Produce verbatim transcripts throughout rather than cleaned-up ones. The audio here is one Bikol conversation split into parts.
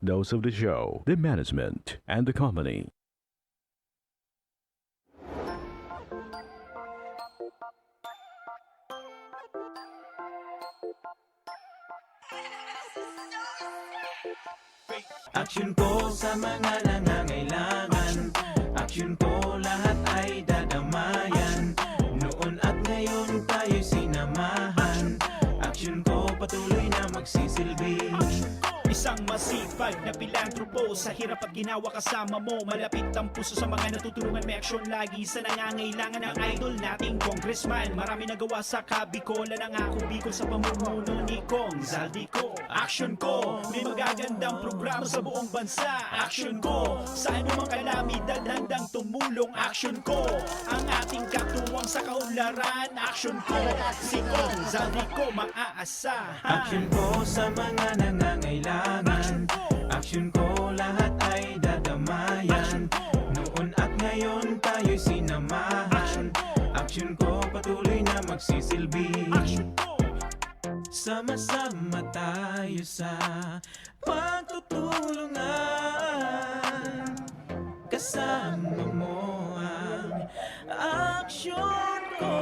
Those of the show, the management, and the company. Aksyon ko sa mga nangangailangan. Aksyon ko lahat ay dadamayan. Noon at ngayon tayo'y sinamahan. Aksyon ko patuloy na magsisilbi. Isang masipag na pilantropo. Sa hirap at ginawa kasama mo. Malapit ang puso sa mga natutulungan. May aksyon lagi sa nangangailangan. Ang idol nating congressman. Marami nagawa sa Kabikolan. Ang ako Bicol sa pamumuno ni Cong Zaldy ko. Aksyon ko, may magagandang programa sa buong bansa. Aksyon ko, sa anumang kalamidad handang tumulong. Aksyon ko, ang ating katuwang sa kaunlaran. Aksyon ko, si Cong Zaldy ko maaasahan. Aksyon ko sa mga nangangailangan. Aksyon ko, lahat ay dadamayan. Noon at ngayon tayo'y sinamahan. Aksyon ko, patuloy na magsisilbi. Aksyon ko, sama-sama tayo sa pagtutulungan. Kasama mo ang aksyon ko.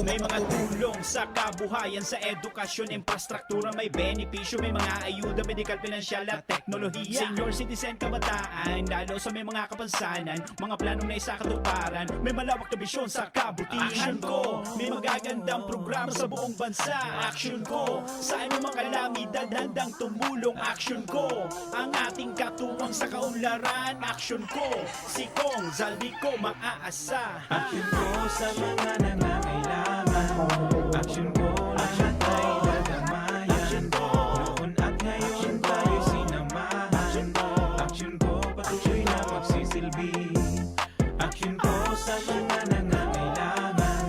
May mga tulong sa kabuhayan, sa edukasyon, infrastruktura, may benepisyo, may mga ayuda, medikal, pinansyal at teknolohiya. Senior citizen, kabataan, lalo sa may mga kapansanan, mga planong naisakatuparan, may malawak na bisyon sa kabutihan ko. May magagandang programa sa buong bansa. Aksyon ko, sa anumang kalamidad, handang tumulong. Aksyon ko, ang ating katuwang sa kaunlaran. Aksyon ko, si Cong Zaldy ko maaasahan. Aksyon ko sa mga nangangailangan. Aksyon ko, lahat ay dadamayan. Noon at ngayon tayo sinamahan. Aksyon ko, patuloy na magsisilbi. Aksyon ko sa mga nangangailangan.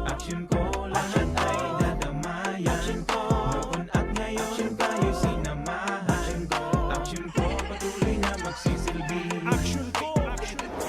Aksyon ko, lahat ay dadamayan. Noon at ngayon tayo sinamahan. Aksyon ko, patuloy na magsisilbi. Aksyon ko, aksyon ko.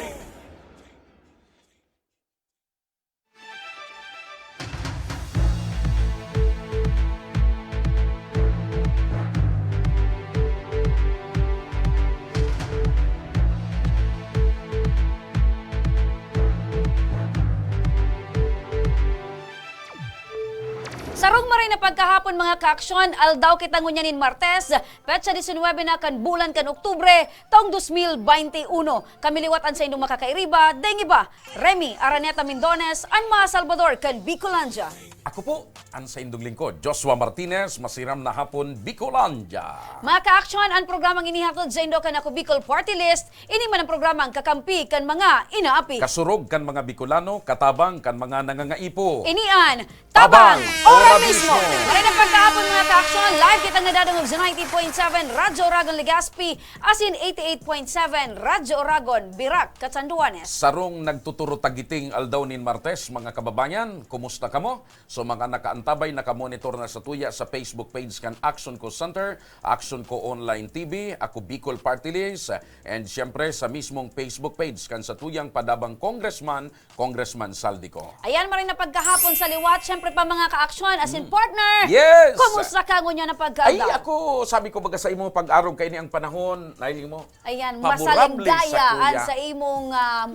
Sarong maray na pagkahapon, mga kaaksyon, aldaw kita ngunyan nin Martes, petsa disinwebe na kan bulan kan Oktubre, taong dos mil baynte uno. Kami liwat an saindong makakairiba, daing iba, Remy Araneta Mindones, an mga Salbador kan Bicolandia. Ako po, an saindong lingkod, Joshua Martinez, masiram na hapon, Bicolandia. Mga kaaksyon, an programang inihatod saindo kan Ako Bicol Party List, ini man an programang kakampi kan mga inaapi. Kasurog kan mga Bicolano, katabang kan mga nangangaipo. Ini an Tabang, ora mismo! Maray na pagkahapon, mga kaaksyon, live kitang nadadangog sa ninety point seven Radyo Oragon Legazpi asin eighty-eight point seven Radyo Oragon, Virac, Catanduanes. Sarong nagtuturo tagiting aldaw nin Martes, mga kababayan, kumusta kamo? So, mga nakaantabay, nakamonitor na satuya sa Facebook page kan Action Call Center, Action Call Online T V, Ako Bicol Party List, and siyempre sa mismong Facebook page kan satuyang padabang congressman, Congressman Saldico. Ayan, maray na pagkahapon sa liwat. Siyempre pa, mga kaaksyon, as in partner, yes! Kumusta ka ngunyan na pagkaadlaw? Ay, ako, sabi ko baga sa imo, pag-arog kaini ang panahon, nailing mo, Ayan, masaligaya an sa imong uh,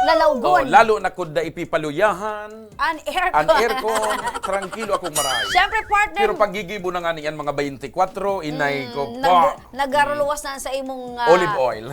lalawgon. Oh, lalo na kung da ipipaluyahan. An aircon. An aircon, trangkilo akong maray. Siyempre, partner. Pero pagigibo na nga niyan mga twenty-four, inay mm, ko po. Nag, nagaruluwas na sa imong uh, olive oil.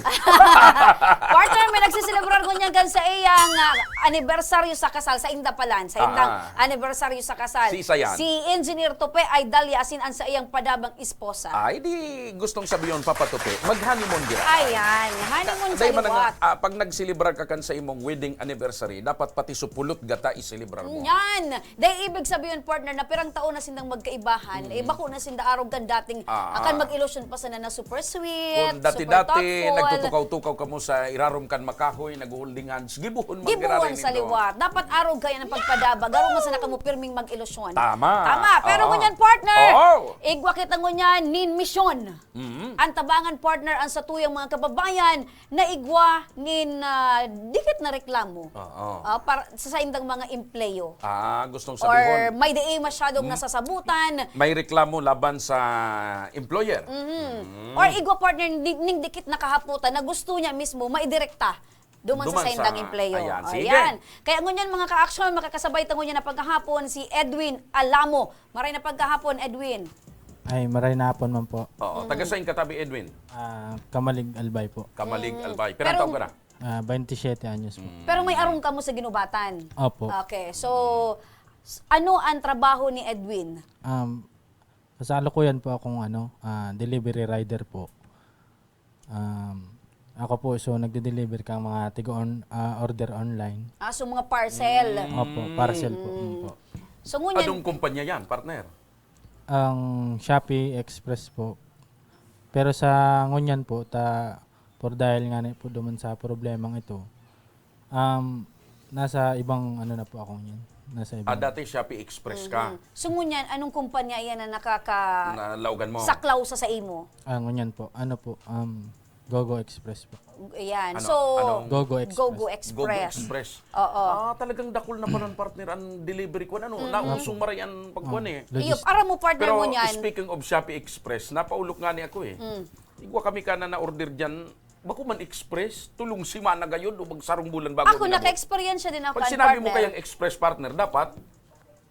Partner, may nagsiselebrar ko niyan kan sa iyang uh, anibersaryo sa kasal, sa inda palan, sa indang ah. Anibersaryo sa kasal. Si Sayan. Si Engineer Tope ay dalya asin an sa iyang padabang esposa. Ay, di gustong sabiyon, Papa Tope, mag-honeymoon dira. Ayan, honeymoon sa liwat. Uh, pag nagselebrar ka kan sa imong wedding anniversary, dapat pati supulot gata iselebrar mo. Yan. Dai ibig sabihin, partner, na pirang taon na sindang magkaibahan, mm-hmm. Eh, bako na sinda arog kan dating, ah. Akan mag-ilusyon pa sana na super sweet, kung dati-dati, super thoughtful. Nagtutukaw-tukaw kamo sa irarom kan makahoy, nag-holding hands, gibuhon man Gibuhon sa liwat. Dapat arog kaya ng pagpadaba, garo man sana kamo pirming mag-ilusyon. Tama. Tama, pero oh. Ngunyan, partner, oh. Igwa kita ngunyan nin misyon. Mm-hmm. Ang tabangan, partner, ang satuyang mga kababayan na igwa nin, uh, di na reklamo. Oo. Ah, para sa saindang mga empleyo. Ah, gustong Or sabihon, may dai masyadong nasasabutan. may reklamo laban sa employer. Mhm. Or igwa, partner, di- ning dikit na kahapotan na gusto niya mismo maidirekta duman sa Duman saindang sa- empleyo. ayan, sige. Ayan. Kaya ngunyan, mga ka-aksyon, makakasabay ta ngunyan na paghahapon si Edwin Alamo. Maray na pagkahapon, Edwin. Ay, maray na hapon man po. Oo, taga saan ka tabi, Edwin? Ah, Kamalig Albay po. Kamalig, Mm. Albay. Pero- Pirang taon ka na? Ah, twenty-seven anyos po. Pero may arong kamo sa Ginubatan. Opo. Okay, so s- ano ang trabaho ni Edwin? Um, sa kasalukuyan po akong ano, ah, delivery rider po. Um, ako po, so nagde-deliver kang mga tigo on, ah, order online. Ah, so mga parcel. Opo, parcel po. Opo. So ngunyan, Anong kumpanya yan, partner? Ang Shopee Express po. Pero sa ngunyan po, ta, por dahil nga na po duman sa problemang ito, um, nasa ibang ano na po ako ngunyan. Nasa ibang... Ah, dati Shopee Express ka. So ngunyan, anong kumpanya yan na nakaka Na laugan mo. saklaw sa sa imo? Ah, ngunyan po. Ano po? Um, Gogo Express po. Ayan. Ano- So, anong- Gogo Express. Gogo Gogo Express. Express. Oo. Ah, talagang dakul na pala ang partner ang delivery ko. Ano, nausong maray ang pagkuhan eh. Iyo, Logis- aram mo, partner Pero mo niyan. speaking of Shopee Express, napaulok nga ni ako eh. Igwa kami ka na na-order dyan. Bako man Express, tulong semana gayod o magsarong bulan bago Ako, minabot. Naka-experience siya din ako, Pag kan sinabi mo partner. Kayang Express, partner, dapat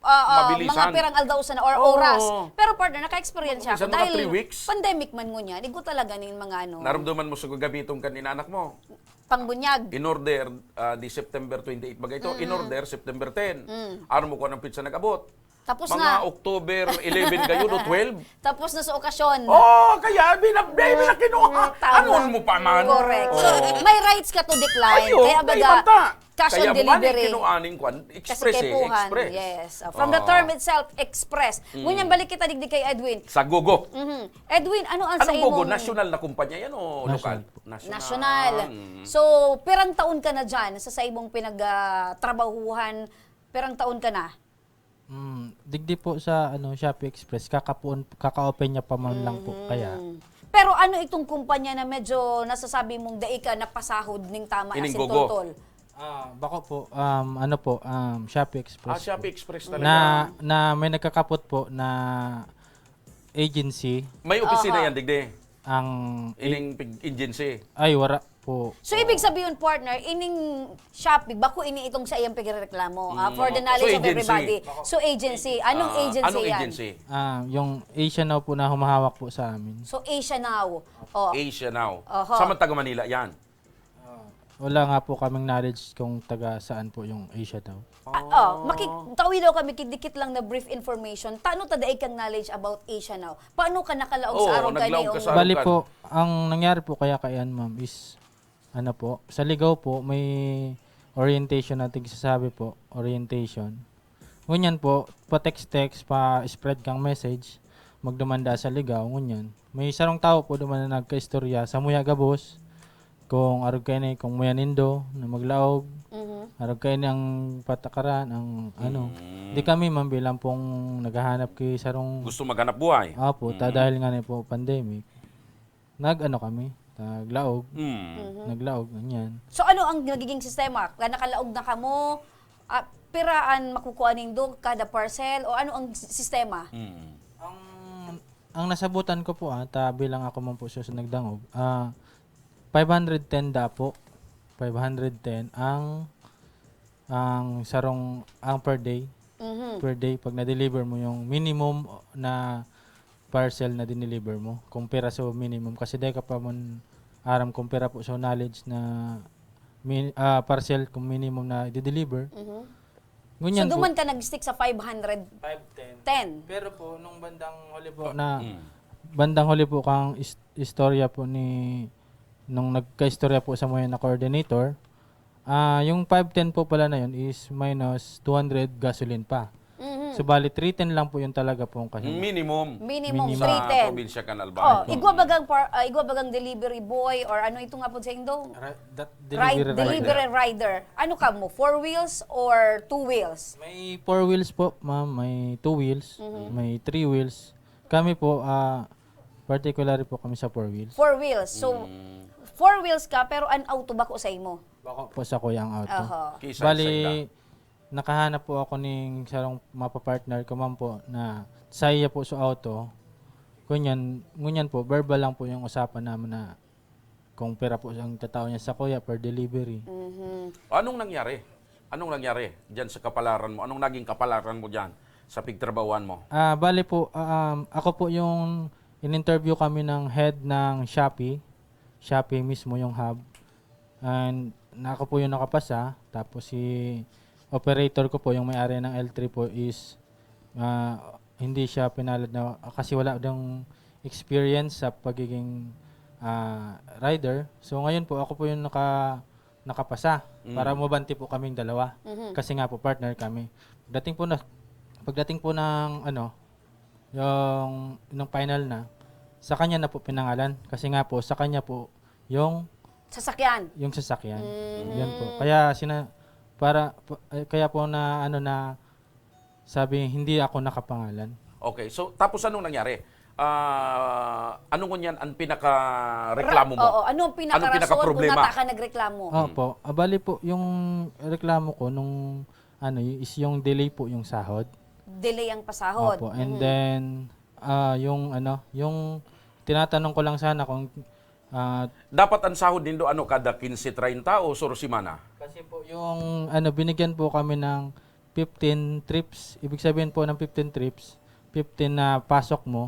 Oo, mabilisan. Mga pirang aldaw sana or Oo. Oras. Pero partner, naka-experience siya ako. Minsan mga Dahil three weeks. Pandemic man ngunyan, igwa talaga ning mga ano, Naramdaman mo sa gagabitong kan inanak mo. pangbunyag. In order, ah, di September twenty-eight ba ito? In order, September ten. Ano mo kung anong pizza nag-abot? Tapos Mga na. October eleven kayo, no? Twelve? Tapos na sa okasyon. Oh, kaya binabay mo na kinuha. Tama. Ano mo pa man? Correct. So, Oo. May rights ka to decline. Ayo, Kaya may baga, banta. cash Kaya on mo man delivery. Kinuha ning kwan, Kasi express eh, kepuhan. express. Yes. Oh, from the Oo. Term itself, express. Ngunyan, balik kita digdi kay Edwin. Sa Gogo. Mhm. Edwin, ano ang sa Anong Gogo? imong National na kumpanya yan o lokal? National. National. Mm. So, pirang taon ka na dyan sa sa imong pinagtrabahuhan? Pirang taon ka na? Mm, digdi po sa ano, Shopee Express, kakapuon, kaka-open niya pa man lang po. Kaya, Mm. Pero ano itong kumpanya na medyo nasasabi mong dai ka napasahod ning tama Ining asin Gogo. Toltol? Ah, bako po, um, ano po, um, Shopee Express Ah, po. Shopee Express talaga. Na, na may nagkakapot po na agency. May opisina Aha. yan, digdi. Ang, Ining pig-, agency. ay, wara po. So, ibig sabihin, partner, ining Shopee, bako ini itong sa iyang pagreklamo, ah, for the Mm. knowledge So, of agency. everybody. So, agency. Anong Ah, agency anong yan? agency? Ah, yung Asia Now po na humahawak po sa amin. So, Asia Now. Oh. Asia Now. Oho. Sa taga Manila yan. Wala nga po kaming knowledge kung taga saan po yung Asia Now. Ah, oh, makik- tawi daw kami kidikit lang na brief information. Tano ta daig kang knowledge about Asia Now? Paano ka nakalaog Oo, sa arog naglaog kani ka yung sa arog Bali kan- po, ang nangyari po kaya kaiyan, ma'am, is, ano po, sa Ligao po, may orientation na tigsasabi po, orientation. Ngunyan po, pa-text-text, pa-spread kang message, magdumanda sa Ligao, ngunyan. May sarong tawo po duman na nagkaistorya sa muya gabos, kung arog kaini, kung muya nindo na maglaog, Mhm. arog kaini ang patakaran, ang ano. Di kami man bilang pong naghahanap ki sarong... Gusto maghanap buhay. Apo, ta dahil nga na po pandemic, nag-ano kami, naglaog, Mm. naglaog, ganyan. So, ano ang nagiging sistema? Ka- Nakalaog na kamo? Ah, pira an makukuha nindo kada parcel? O ano ang s- sistema? Mm. Ang, ang nasabutan ko po, ah, ta bilang ako man po siya sa nagdangog, ah, five hundred ten da po. Five hundred ten ang, ang sarong, ang per day. Mhm. Per day, pag na-deliver mo yung minimum na parcel na dineliver mo, kung piraso minimum. Kasi dahil ka pa man aram kung pira po sa knowledge na min, ah, parcel kung minimum na i-deliver. Mhm. Ngunyan So, po, duman ka nag-stick sa five hundred ten? Pero po, nung bandang huli po na, bandang huli po kang is- istorya po ni, nung nagkaistorya po sa mga na coordinator, ah, yung five ten po pala na yun is minus two hundred gasoline pa. Mhm. So, bali, three ten lang po yung talaga pong kasama. Minimum. Minimum, Minimum. Sa three ten. Probinsya kan Oh, Albay. igwa bagang par, ah, igwa bagang delivery boy or ano itong apod sa indo? Ra- that Ride, delivery rider. Delivery rider. Ano ka mo? Four wheels or two wheels? May four wheels po, ma'am. May two wheels. May three wheels. Kami po, ah, particularly po kami sa four wheels. Four wheels. So, four wheels ka pero an auto bako sa imo. Bako po sakuya ang auto. Oho. Kisay, Bali, saida. Nakahanap po ako ning sarong mapapartner ko man po na saiya po sa auto. Ngunyan, ngunyan po, verbal lang po yung usapan namin na kung pira po ang tatao niya sakuya per delivery. Mhm. Anong nangyari? Anong nangyari diyan sa kapalaran mo? Anong naging kapalaran mo diyan sa pigtrabahuan mo? Ah, bali po, um, ako po yung in-interview kami ng head ng Shopee. Shopee mismo yung hub. And na ako po yung nakapasa. Tapos si operator ko po, yung may-ari ng L three po is, ah, hindi siya pinalad na, kasi wala dang experience sa pagiging, ah, rider. So ngayon po, ako po yung naka-, nakapasa para Mm. mabanti po kaming dalawa. Mhm. Kasi nga po, partner kami. Pagdating po na, pagdating po ng, ano, yung, nung final na, sa kanya na po pinangalan. Kasi nga po, sa kanya po yung Sasakyan? yung sasakyan. Mm. Yun po. Kaya sina-, para, pa-, eh, kaya po na, ano, na sabi, hindi ako nakapangalan. Okay. So, tapos anong nangyari? Ah, ano ngunyan ang pinakareklamo mo? Ra-, oo, ano ang Anong pinakarason kung pinakaproblema? nata ka nagreklamo? Opo. Ah, bali po, yung reklamo ko nung, ano, y-, is yung delay po yung sahod. Delay ang pasahod. Opo. And Mhm. then, ah, yung, ano, yung tinatanong ko lang sana kung, ah, Dapat ang sahod nindo, ano, kada kinse, treinta o suro semana? Kasi po, yung, ano, binigyan po kami ng fifteen trips. Ibig sabihin po ng fifteen trips, fifteen na pasok mo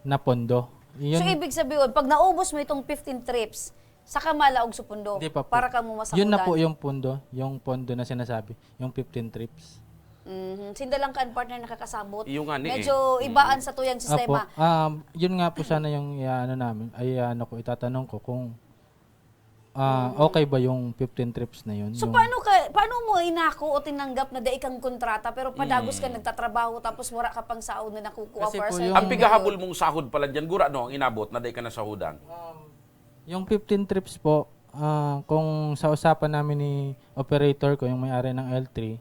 na pondo. Yun. So, ibig sabihin, pag naubos mo itong fifteen trips, saka malaog sa pondo Hindi pa po. para ka mo masahudan? Yun na po yung pondo, yung pondo na sinasabi, yung fifteen trips. Mhm. Sinda lang kan partner nakakasabot. Iyo nga ni eh. Medyo ibaan Mhm. sa tuyang sistema. Apo, um, yun nga po sana yung i-ano namin, ay ano ko, itatanong ko kung, ah, Mm. okay ba yung fifteen trips na yun? So, Yung paano ka, paano mo inako o tinanggap na dai kang kontrata pero padagos ka Mm. nagtatrabaho tapos wala ka pang sahod na nakukuha Kasi for a po certain yung Ang period? pigahabol mong sahod pala dyan, gura, no, ang inabot na dai ka nasahudan? Um, yung fifteen trips po, ah, kung sa usapan namin ni operator ko, yung may-ari ng L three,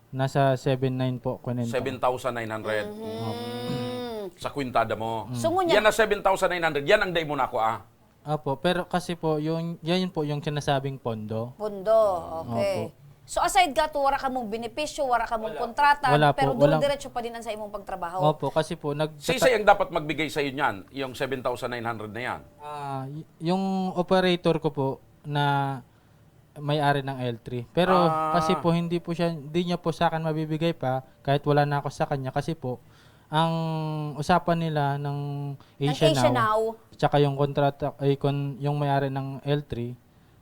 nasa seven nine po, kwenta. Seven thousand nine hundred. Mhm. Sa kwintada mo. Mm. So, ngunyan Yan na seven thousand nine hundred, yan ang dai mo nakuha. Opo, pero kasi po, yung, yan po yung sinasabing pondo. Pondo, okay. Opo. So, aside ka to, wala ka mong benepisyo, wala ka mong Wala po. kontrata, Wala po, pero walang dumiretso pa din ang sa imong pagtrabaho? Opo, kasi po, nag- Sisay ang dapat magbigay sa'yo niyan, yung seven thousand nine hundred na yan? Ah, y-, yung operator ko po na may-ari ng L three. Pero Ah. kasi po, hindi po siya, hindi niya po sa akin mabibigay pa, kahit wala na ako sa kanya. Kasi po, ang usapan nila ng Ng Asia Asia Now, Now. tsaka yung kontrata, ay, kon-, yung may-ari ng L three,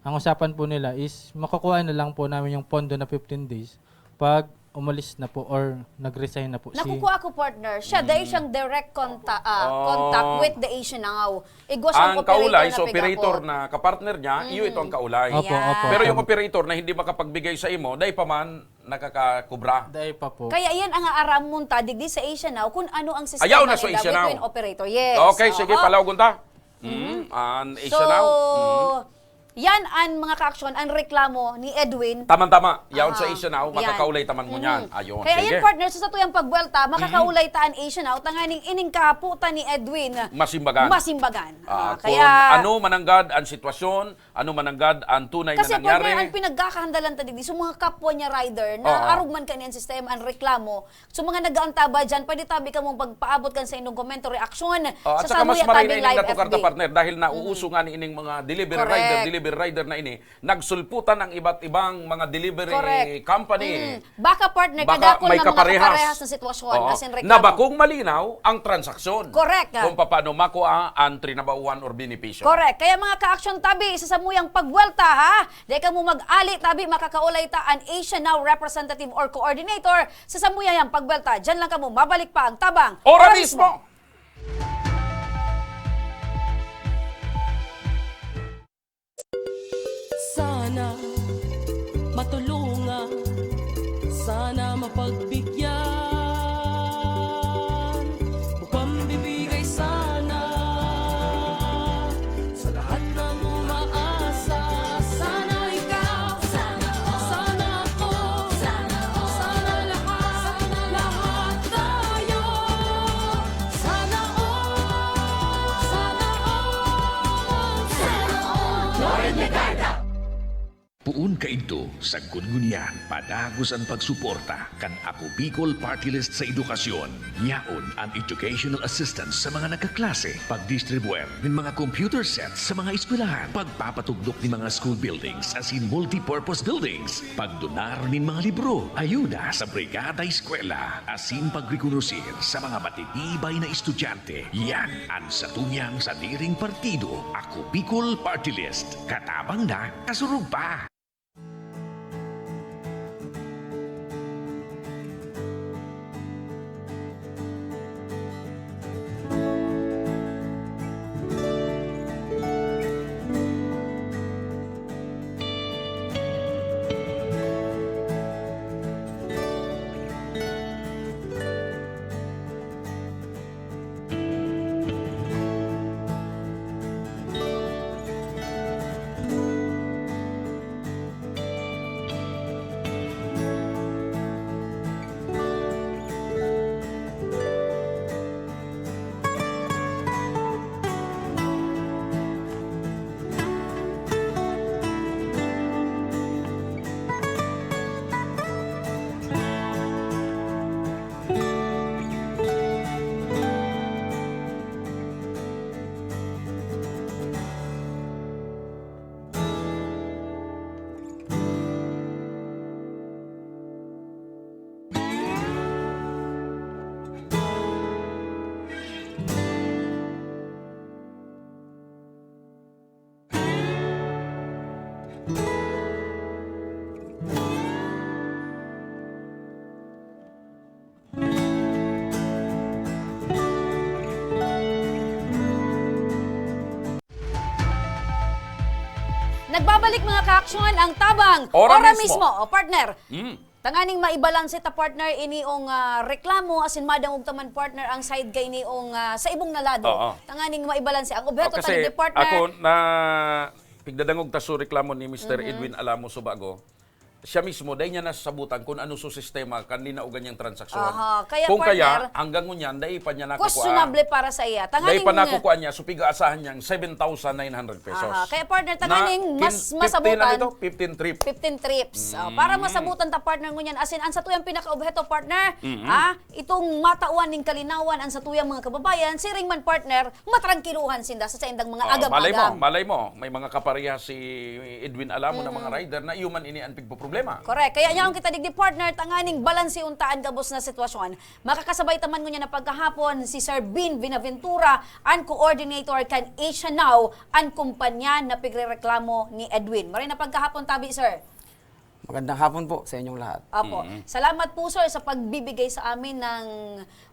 ang usapan po nila is makukuha na lang po namin yung pondo na fifteen days pag umalis na po or nag-resign na po si Nakukuha ko, partner. Siya, dahil Mm. siyang direct conta-, ah, Oh. contact with the Asia Now. Igwa siyang Ang operator kaulay, na so operator pigapon. na kapartner niya, iyo ito ang Mhm. kaulay. Opo, opo, Pero yung tama. operator na hindi makapagbigay sa imo, dai pa man nakakakubra. Dai pa po. Kaya yan ang aaramon ta digdi sa Asia Now kung ano ang sistema Ayaw na sa ninda Asia Now. between operator. Yes. Okay, sige, Oo. palawagon ta. Mhm. Mm, an Asia So, Now. Mhm. yan ang mga kaaksyon, ang reklamo ni Edwin. Tama-tama. Yaon sa Aha. Asia Now, Yan. makakaulay ta man ngunyan. Mhm. Ayon. Kaya Sige. yan, partner, sa satuyang pagbuwelta, Mhm. makakaulay ta an Asia Now, tanganing ining kahapotan ni Edwin, Masimbagan. masimbagan. Ah, Ah, kung kaya ano mananggad ang sitwasyon, ano mananggad ang tunay na Kasi, partner, nangyari. ang pinagkakahandalan ta digdi, so, mga kapwa niya rider na Oo. arog man kani ang sistema, ang reklamo, so, mga nag-aantabay dyan, pwede tabi kamong pagpaabot kan sa inyong komento, reaksyon Oh, at sa saka mas Samuya maray na Tabing ining Live natukar ta, F B. partner, dahil nauuso Mhm. nga ni ining mga delivery Correct. rider, delivery rider na ini, nagsulputan ang iba't ibang mga delivery Correct. company. Mm. Baka, partner, Baka kadakon may na mga kaparehas. kaparehas na sitwasyon, Oo. as in Na reklamo. bakong malinaw ang transaksyon. Correct. Kung papaano makua ang trinabahuan or benepisyo. Correct. Kaya, mga ka-aksyon tabi, sa samuyang pagbuwelta, ha? Di kamo mag-ali, tabi, makakaulay ta an Asia Now representative or coordinator sa samuyang pagbuwelta. Diyan lang kamo, mabalik pa ang Tabang Ora Ora mismo! mismo! Sana matulungan, sana mapagbigyan, o pambibigay sana sa lahat ng umaasa. Sana ikaw, sana ako, sana lahat, lahat tayo. Sana all, sana all, sana all. Lauren Legarda. Poon kaidto, sagkod ngunyan, padagos an pagsuporta kan Ako Bicol Party List sa edukasyon. Yaon an educational assistance sa mga nagkaklase, pagdistribuer nin mga computer sets sa mga eskwelahan, pagpapatugdok nin mga school buildings asin multipurpose buildings, pagdonar nin mga libro, ayuda sa Brigada Eskwela, asin pagrekonosir sa mga matitibay na estudyante. Yan an satuyang sadiring partido, Ako Bicol Party List. Katabang na, kasurog pa! Nagbabalik, mga kaaksyon, ang Tabang. Ora Ora mismo. Mismo. O, partner. Mm. Tanganing maibalanse ta, partner, iniong, ah, reklamo asin madangog ta man, partner, ang side kainiong, ah, sa ibong na lado. Oo. Tanganing maibalanse ang obheto. Oh, kasi ta digdi, partner. Ako na pigdadangog ta su reklamo ni Mister Mhm. Edwin Alamo Subago. Siya mismo, dai niya nasasabutan kun ano su sistema kan linaogan niyang transaksyon. Aha, kaya, Kung partner, kaya, hanggang ngunyan, dai pa niya nakukuha. Questionable para sa iya. Dai pa Tanganing nakukuha niya, so pig-aasahan niyang seven thousand nine hundred pesos. Aha, kaya, partner, Na tanganing kin-, mas fifteen, ano masabutan. Ito? Fifteen trips. Fifteen trips. Oh, para Mm. masabutan ta, partner, ngunyan. Asin, ang satuyang pinakaobheto, partner, Mhm. ah, itong matawan ning kalinawan ang satuyang mga kababayan, siring man, partner, matrangkiluhan sinda sa saindang mga Oh, agam-agam. Malay mo, malay mo, may mga kapareha si Edwin Alamo na mga Mhm. rider na iyo man ini an pigpoproblema. Correct. Kaya yaon kita digdi, partner, tanganing balanse unta an gabos na sitwasyon. Makakasabay ta man ngunyan na pagkahapon si Sir Bin Binaventura, an coordinator kan Asia Now, an kumpanya na pigrereklamo ni Edwin. Maray na pagkahapon tabi, sir. Magandang hapon po sa inyong lahat. Opo. Mm. Salamat po, sir, sa pagbibigay sa amin ng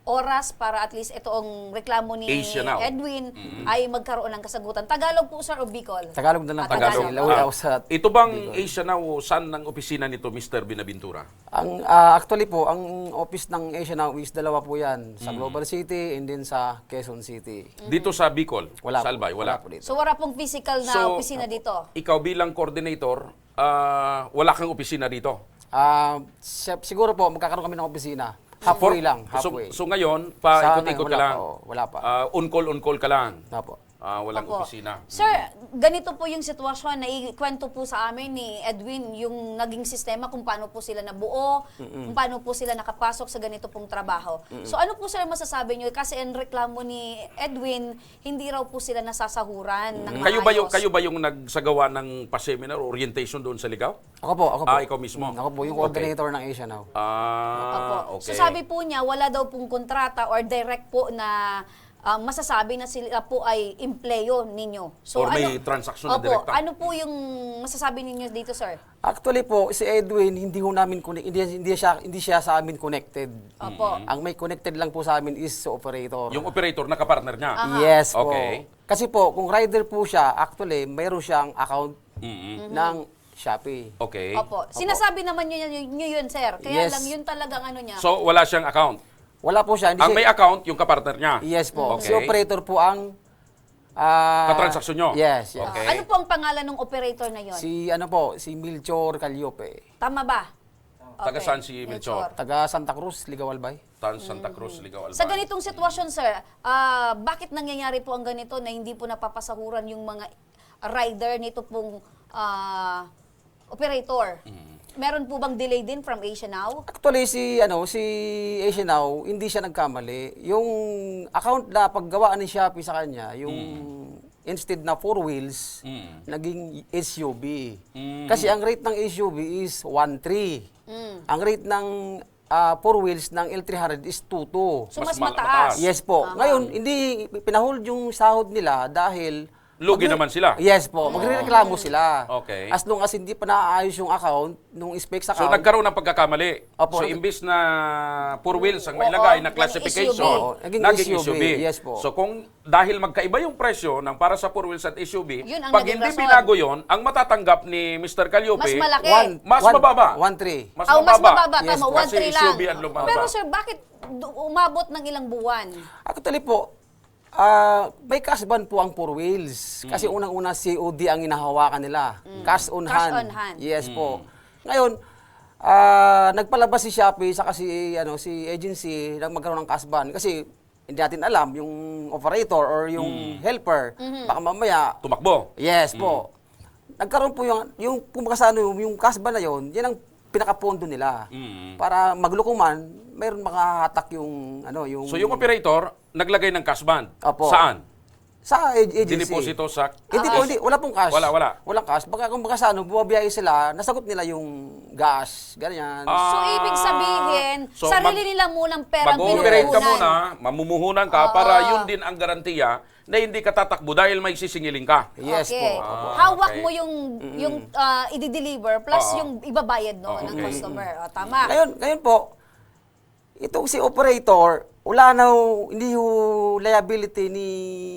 oras para at least itong reklamo ni Asia Now. Edwin Mm. ay magkaroon ng kasagutan. Tagalog po, sir, o Bicol? Tagalog na lang Ah, po. Tagalog. Kasi lauwi Ah, ako sa ito bang Bicol. Asia Now, saan ang opisina nito, Mister Binaventura? Ang, ah, actually po, ang office ng Asia Now is dalawa po yan. Sa Mm. Global City and then sa Quezon City. Dito sa Bicol, Wala sa po. Albay, wala? Wala po dito. So, wala pong physical na So, opisina dito? ikaw bilang coordinator, ah, wala kang opisina dito? Ah, siya, siguro po, magkakaroon kami ng opisina. Halfway For, lang, so, halfway. so ngayon, Sa paikot-ikot ngayon, ka wala lang? pa, oo, wala pa. Ah, on call, on call ka lang? Opo. Ah, walang Opo. opisina. Sir, Mm. ganito po yung sitwasyon na ikwento po sa amin ni Edwin yung naging sistema kung paano po sila nabuo, Mm-mm. kung paano po sila nakapasok sa ganito pong trabaho. Mm-mm. So, ano po, sir, masasabi nyo? Kasi ang reklamo ni Edwin, hindi raw po sila nasasahuran ng Mm. Kayo ba yung, maayos. kayo ba yung nagsagawa ng pa-seminar o orientation doon sa Ligao? Ako po, ako po. Ah, ikaw mismo? Mm, ako po, yung Okay. coordinator ng Asia Now. Ah, Opo. So, okay. sabi po niya, wala daw pong kontrata or direct po na, ah, masasabi na sila po ay empleyo ninyo. So, Or may ano, transaksyon na opo, direkta? ano po yung masasabi ninyo dito, sir? Actually po, si Edwin, hindi ho namin conne-, hindi, hindi siya, hindi siya sa amin connected. Opo. Mm. Ang may connected lang po sa amin is sa operator. Yung operator, nakapartner niya? Aha. Yes po. Okay. Kasi po, kung rider po siya, actually, mayroon siyang account Mm-mm. ng Shopee. Okay. Opo. Opo. Sinasabi naman nyo, nyo, nyo yun, sir. Kaya Yes. lang, yun talagang ano niya. So, wala siyang account? Wala po siya. Hindi Ang siya may account, yung kapartner niya? Yes po. Okay. Si operator po ang, ah, Katransaksyon nyo? Yes, yes. Okay. Ano po ang pangalan ng operator na yun? Si, ano po, si Melchor Calliope. Tama ba? Taga Okay, saan si Melchor? Melchor. Taga Santa Cruz, Ligao, Albay. Tan-, Santa Cruz, Mm. Ligao, Albay. Sa ganitong sitwasyon, sir, ah, bakit nangyayari po ang ganito na hindi po napapasahuran yung mga rider nito pong, ah, operator. Meron po bang delay din from Asia Now? Actually, si, ano, si Asia Now, hindi siya nagkamali. Yung account na paggawa ni Shopee sa kanya, yung instead na four wheels, Mm. naging S U V. Mm. Kasi ang rate ng S U V is one three. Mm. Ang rate ng, ah, four wheels ng L three hundred is two two. So, Mas mas mal-, mataas. mataas. Yes po. Aha. Ngayon, hindi pinahold yung sahod nila dahil Lugi magre-, naman sila. Yes po. Mm. Magrereklamo sila. Okay. As long as hindi pa naaayos yung account, nung specs So, account. nagkaroon ng pagkakamali. Opo, So, nag- imbis na four wheels ang Oo, mailagay na naging classification, S U V. Oo, naging naging S U V. S U V. Yes po. So, kung dahil magkaiba yung presyo ng para sa four wheels at S U V, Yun ang pag naging hindi rason. binago yon, ang matatanggap ni Mister Calliope, Mas malaki. One, mas one, mababa. one three. Mas Oh, mas mababa. mababa, Yes tama, po. one three Kasi lang. S U V ang lumababa. Pero sir, bakit du-, umabot ng ilang buwan? Actually po, ah, may cash ban po ang four wheels. Kasi Mm. unang-una, C O D ang hinahawakan nila. Mm. Cash on Cash hand. on hand. Yes po. Mm. Ngayon, ah, nagpalabas si Shopee saka si, ano, si agency na magkaroon ng cash ban. Kasi hindi natin alam yung operator or yung Mm. helper. Mhm. Baka mamaya Tumakbo. Yes po. Mm. Nagkaroon po yung, yung, kumbaga sa ano, yung cash ban na yun, yan ang pinakapondo nila. Mm. Para maglukuman, mayroon makahatak yung, ano, yung So, yung operator, naglagay ng cash ban? Opo. Saan? Sa ag-, agency. Dineposito sa Hindi po, Ah. hindi. Wala pong cash. Wala, wala. Walang cash. Baka, kumbaga sa ano, bumabiyahe sila, nasagot nila yung gas, ganyan. Ah. So, ibig sabihin, So, sarili mag-, nila munang perang mag-ooperate ka pinupuhunan. muna, mamumuhunan ka Oo. para yun din ang garantiya na hindi ka tatakbo dahil may sisingiling ka. Yes Okay. po. Opo. Ah, Hawak okay. mo yung, Mm. yung, ah, i-deliver plus Oo. yung ibabayad, no, Oo, ng okay. customer. O, tama. Ngayon, ngayon po, itong si operator, wala na ho, hindi ho liability ni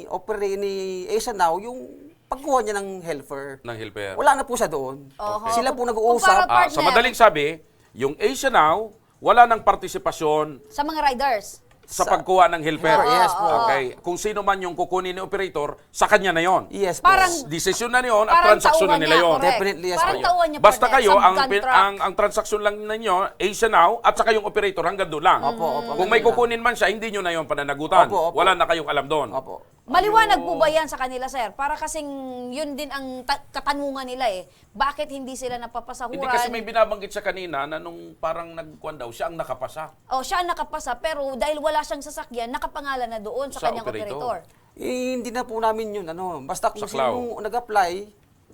opera-, ni Asia Now yung pagkuha niya ng helper. Ng helper. Wala na po siya doon. Oho. Sila po nag-uusap. Kumpara Ah, sa partner. madaling sabi, yung Asia Now, wala nang partisipasyon Sa mga riders. sa Sa pagkuha ng helper. Helper, yes po. Oo. Okay. Kung sino man yung kukunin ni operator, sa kanya na yon. Yes po. Parang Desisyon na niyon at parang transaksyon na tauhan nila niya, yon. correct. Definitely, yes Parang po. tauhan niya, Basta partner, kayo, ang pin-, subcontract. ang, ang transaksyon lang ninyo, Asia Now, at saka yung operator, hanggang doon lang. Opo, opo, Kung may hanggang doon lang. kukunin man siya, hindi nyo na yon pananagutan. Opo, opo. Wala na kayong alam doon. Opo. Maliwanag po Ayun. ba yan sa kanila, sir? Para kasing yun din ang ta-, katanungan nila eh. Bakit hindi sila napapasahuran? Hindi, kasi may binabanggit siya kanina na nung parang nagkuhan daw, siya ang nakapasa. Oh, siya ang nakapasa, pero dahil wala siyang sasakyan, nakapangalan na doon sa Sa kanyang operator. operator. Eh, hindi na po namin yun, ano, basta kung Saklaw. sino nag-apply,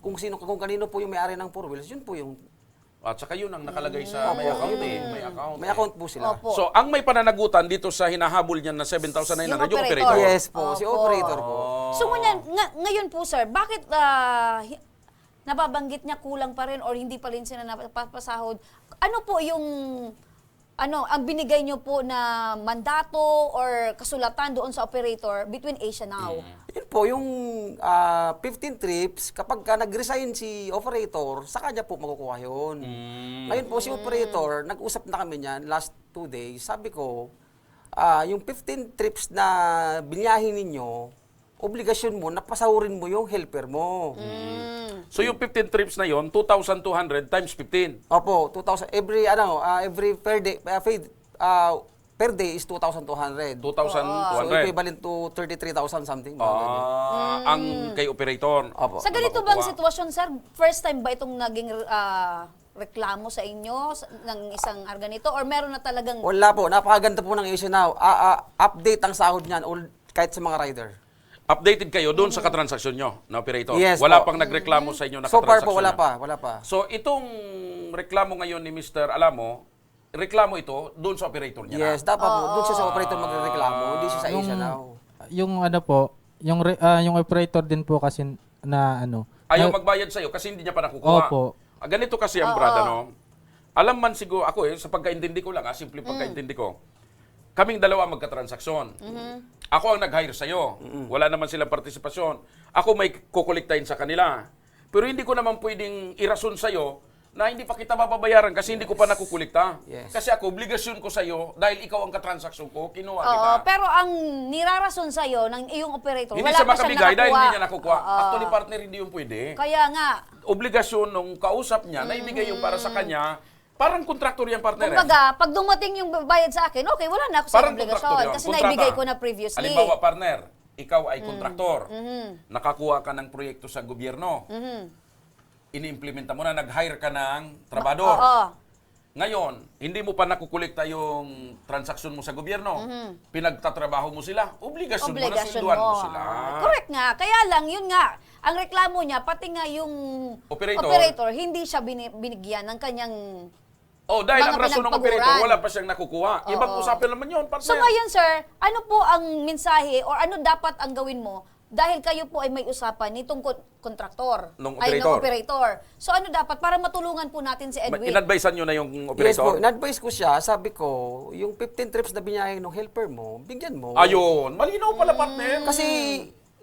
kung sino, kung kanino po yung may-ari ng four wheels, yun po yung At saka yun ang nakalagay sa Mm. may account eh, may account May eh. account po sila. Opo. So, ang may pananagutan dito sa hinahabol niya na seven thousand nine hundred, Yung yung operator. operator. Yes po, si Opo. operator po. Oh. So, ngunyan, nga-, ngayon po, sir, bakit, ah, hi-, nababanggit niya kulang pa rin or hindi pa rin sila napapasahod? Ano po yung, ano, ang binigay niyo po na mandato or kasulatan doon sa operator between Asia Now? Mm. Yun po, yung, ah, fifteen trips, kapag ka nag-resign si operator, sa kanya po makukuha yun. Mm. Ngayon po, si Mm. operator, nag-usap na kami niyan last two days. Sabi ko, ah, yung fifteen trips na binyahe ninyo, obligasyon mo na pasahurin mo yung helper mo. Mm. So, yung fifteen trips na yon, two thousand two hundred times fifteen. Opo, two thousand, every, ano, ah, every per day, ah, paid, ah, per day is two thousand two hundred. Two thousand two hundred. So, equivalent to thirty-three thousand something, mga ganyan. Ah, Mm. ang kay operator. Opo. Sa ganito Ang bang makukuha. sitwasyon, sir, first time ba itong naging, ah, reklamo sa inyo sa, ng isang arganito or meron na talagang Wala po, napakaganda po ng issue now. Ah, ah, update ang sahod niyan, all, kahit sa mga rider. Updated kayo doon sa Mm. katransaksyon nyo na operator? Yes Wala po. pang nagreklamo Mm. sa inyo na So far po, katransaksyon wala na? pa, wala pa. So, itong reklamo ngayon ni Mister Alamo, reklamo ito doon sa operator niya na? Yes, dapat po, doon siya sa Oo. operator magrereklamo, hindi siya sa Yung, Asia Now. yung ano po, yung re-, ah, yung operator din po kasi na ano, Ayaw na magbayad sa'yo kasi hindi niya pa nakukuha. Opo. Ah, ganito kasi ang Oo. brad, ano? Alam man siguro, ako eh, sa pagkaintindi ko lang, ah, simple Mm. pagkaintindi ko. Kaming dalawa magkatransaksyon. Mhm. Ako ang nag-hire sa'yo. Mm-mm. Wala naman silang partisipasyon. Ako may kukolektahin sa kanila. Pero hindi ko naman pwedeng irason sa'yo na hindi pa kita mababayaran kasi hindi ko pa Yes. nakukolekta. Yes. Kasi ako, obligasyon ko sa'yo dahil ikaw ang katransaksyon ko, kinuha Oo, kita. pero ang nirarason sa'yo ng iyong operator, Hindi wala siya pa siyang makabigay dahil nakuha. hindi niya nakukuha. Oo. Actually, partner, hindi yung pwede. Kaya nga. Obligasyon nung kausap niya na ibigay yung para sa Mm. kanya, parang kontraktor yung partner eh. Kumbaga, pag dumating yung bayad sa akin, okay, wala na ako sa Parang obligasyon kontraktor yun. kasi Kontrata. naibigay ko na previously. Halimbawa, partner, ikaw ay Mm. kontraktor. Mhm. Nakakuha ka ng proyekto sa gobyerno. Mhm. iniimplementa mo na, nag-hire ka ng trabador. Oo. Ngayon, hindi mo pa nakukolekta yung transaksyon mo sa gobyerno. Mhm. Pinagtatrabaho mo sila, obligasyon mo na Obligasyon sweldohan mo mo. sila. Correct nga. Kaya lang, yun nga, ang reklamo niya, pati nga yung Operator. operator, hindi siya bini-, binigyan ng kanyang Oh, dahil mga ang rason ng operator, pinagpaguran. wala pa siyang nakukuha. Ibang Oo. usapan naman yun, partner. So ngayon, sir, ano po ang mensahe or ano dapat ang gawin mo dahil kayo po ay may usapan nitong kon-, kontraktor, Nung ay, nung operator. operator. So ano dapat para matulungan po natin si Ma-, Edwin? in-advisean nyo na yung Yes po, operator? in-advise ko siya, sabi ko, yung fifteen trips na binayahe ng helper mo, bigyan mo. Ayun, malinaw pala, partner. Kasi,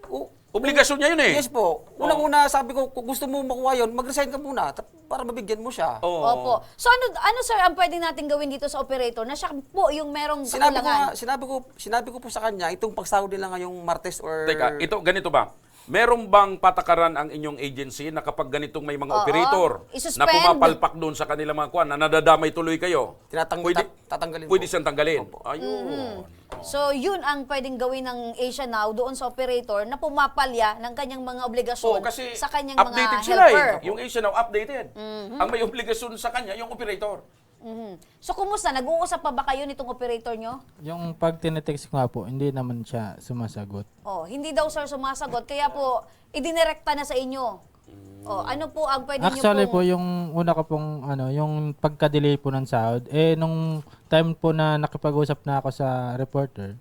u-, Obligasyon niya yun eh. Yes po. Oh. Unang-una, sabi ko, kung gusto mo makuha yun, mag-resign ka muna ta-, para mabigyan mo siya. Oo. Opo. So ano, ano sir ang pwede natin gawin dito sa operator na siya po yung merong Sinabi ko kakulangan? nga, sinabi ko, sinabi ko po sa kanya, itong pagsahod nila ngayong Martes or Teka, ito, ganito ba? Meron bang patakaran ang inyong agency na kapag ganitong may mga Oo. operator na Isuspend? pumapalpak doon sa kanilang mga kwan, na nadadamay tuloy kayo? Tinatang-, Pwede, tat-, tatanggalin pwede po. siyang tanggalin? Opo. Ayun. Mhm. So, yun ang pwedeng gawin ng Asia Now doon sa operator na pumapalya ng kanyang mga obligasyon Oo, kasi sa kanyang mga updated sila helper. eh. Yung Asia Now, updated. Mhm. Ang may obligasyon sa kanya, yung operator. Mhm. So, kumusta? Nag-uusap pa ba kayo nitong operator nyo? Yung pag tinetext ko nga po, hindi naman siya sumasagot. Oh, hindi daw, sir, sumasagot. Kaya po, idinirekta na sa inyo. Oh, ano po ang pwede nyo Actually pong po, yung una ko pong, ano, yung pagka-delay po ng sahod, eh, nung time po na nakipag-usap na ako sa reporter,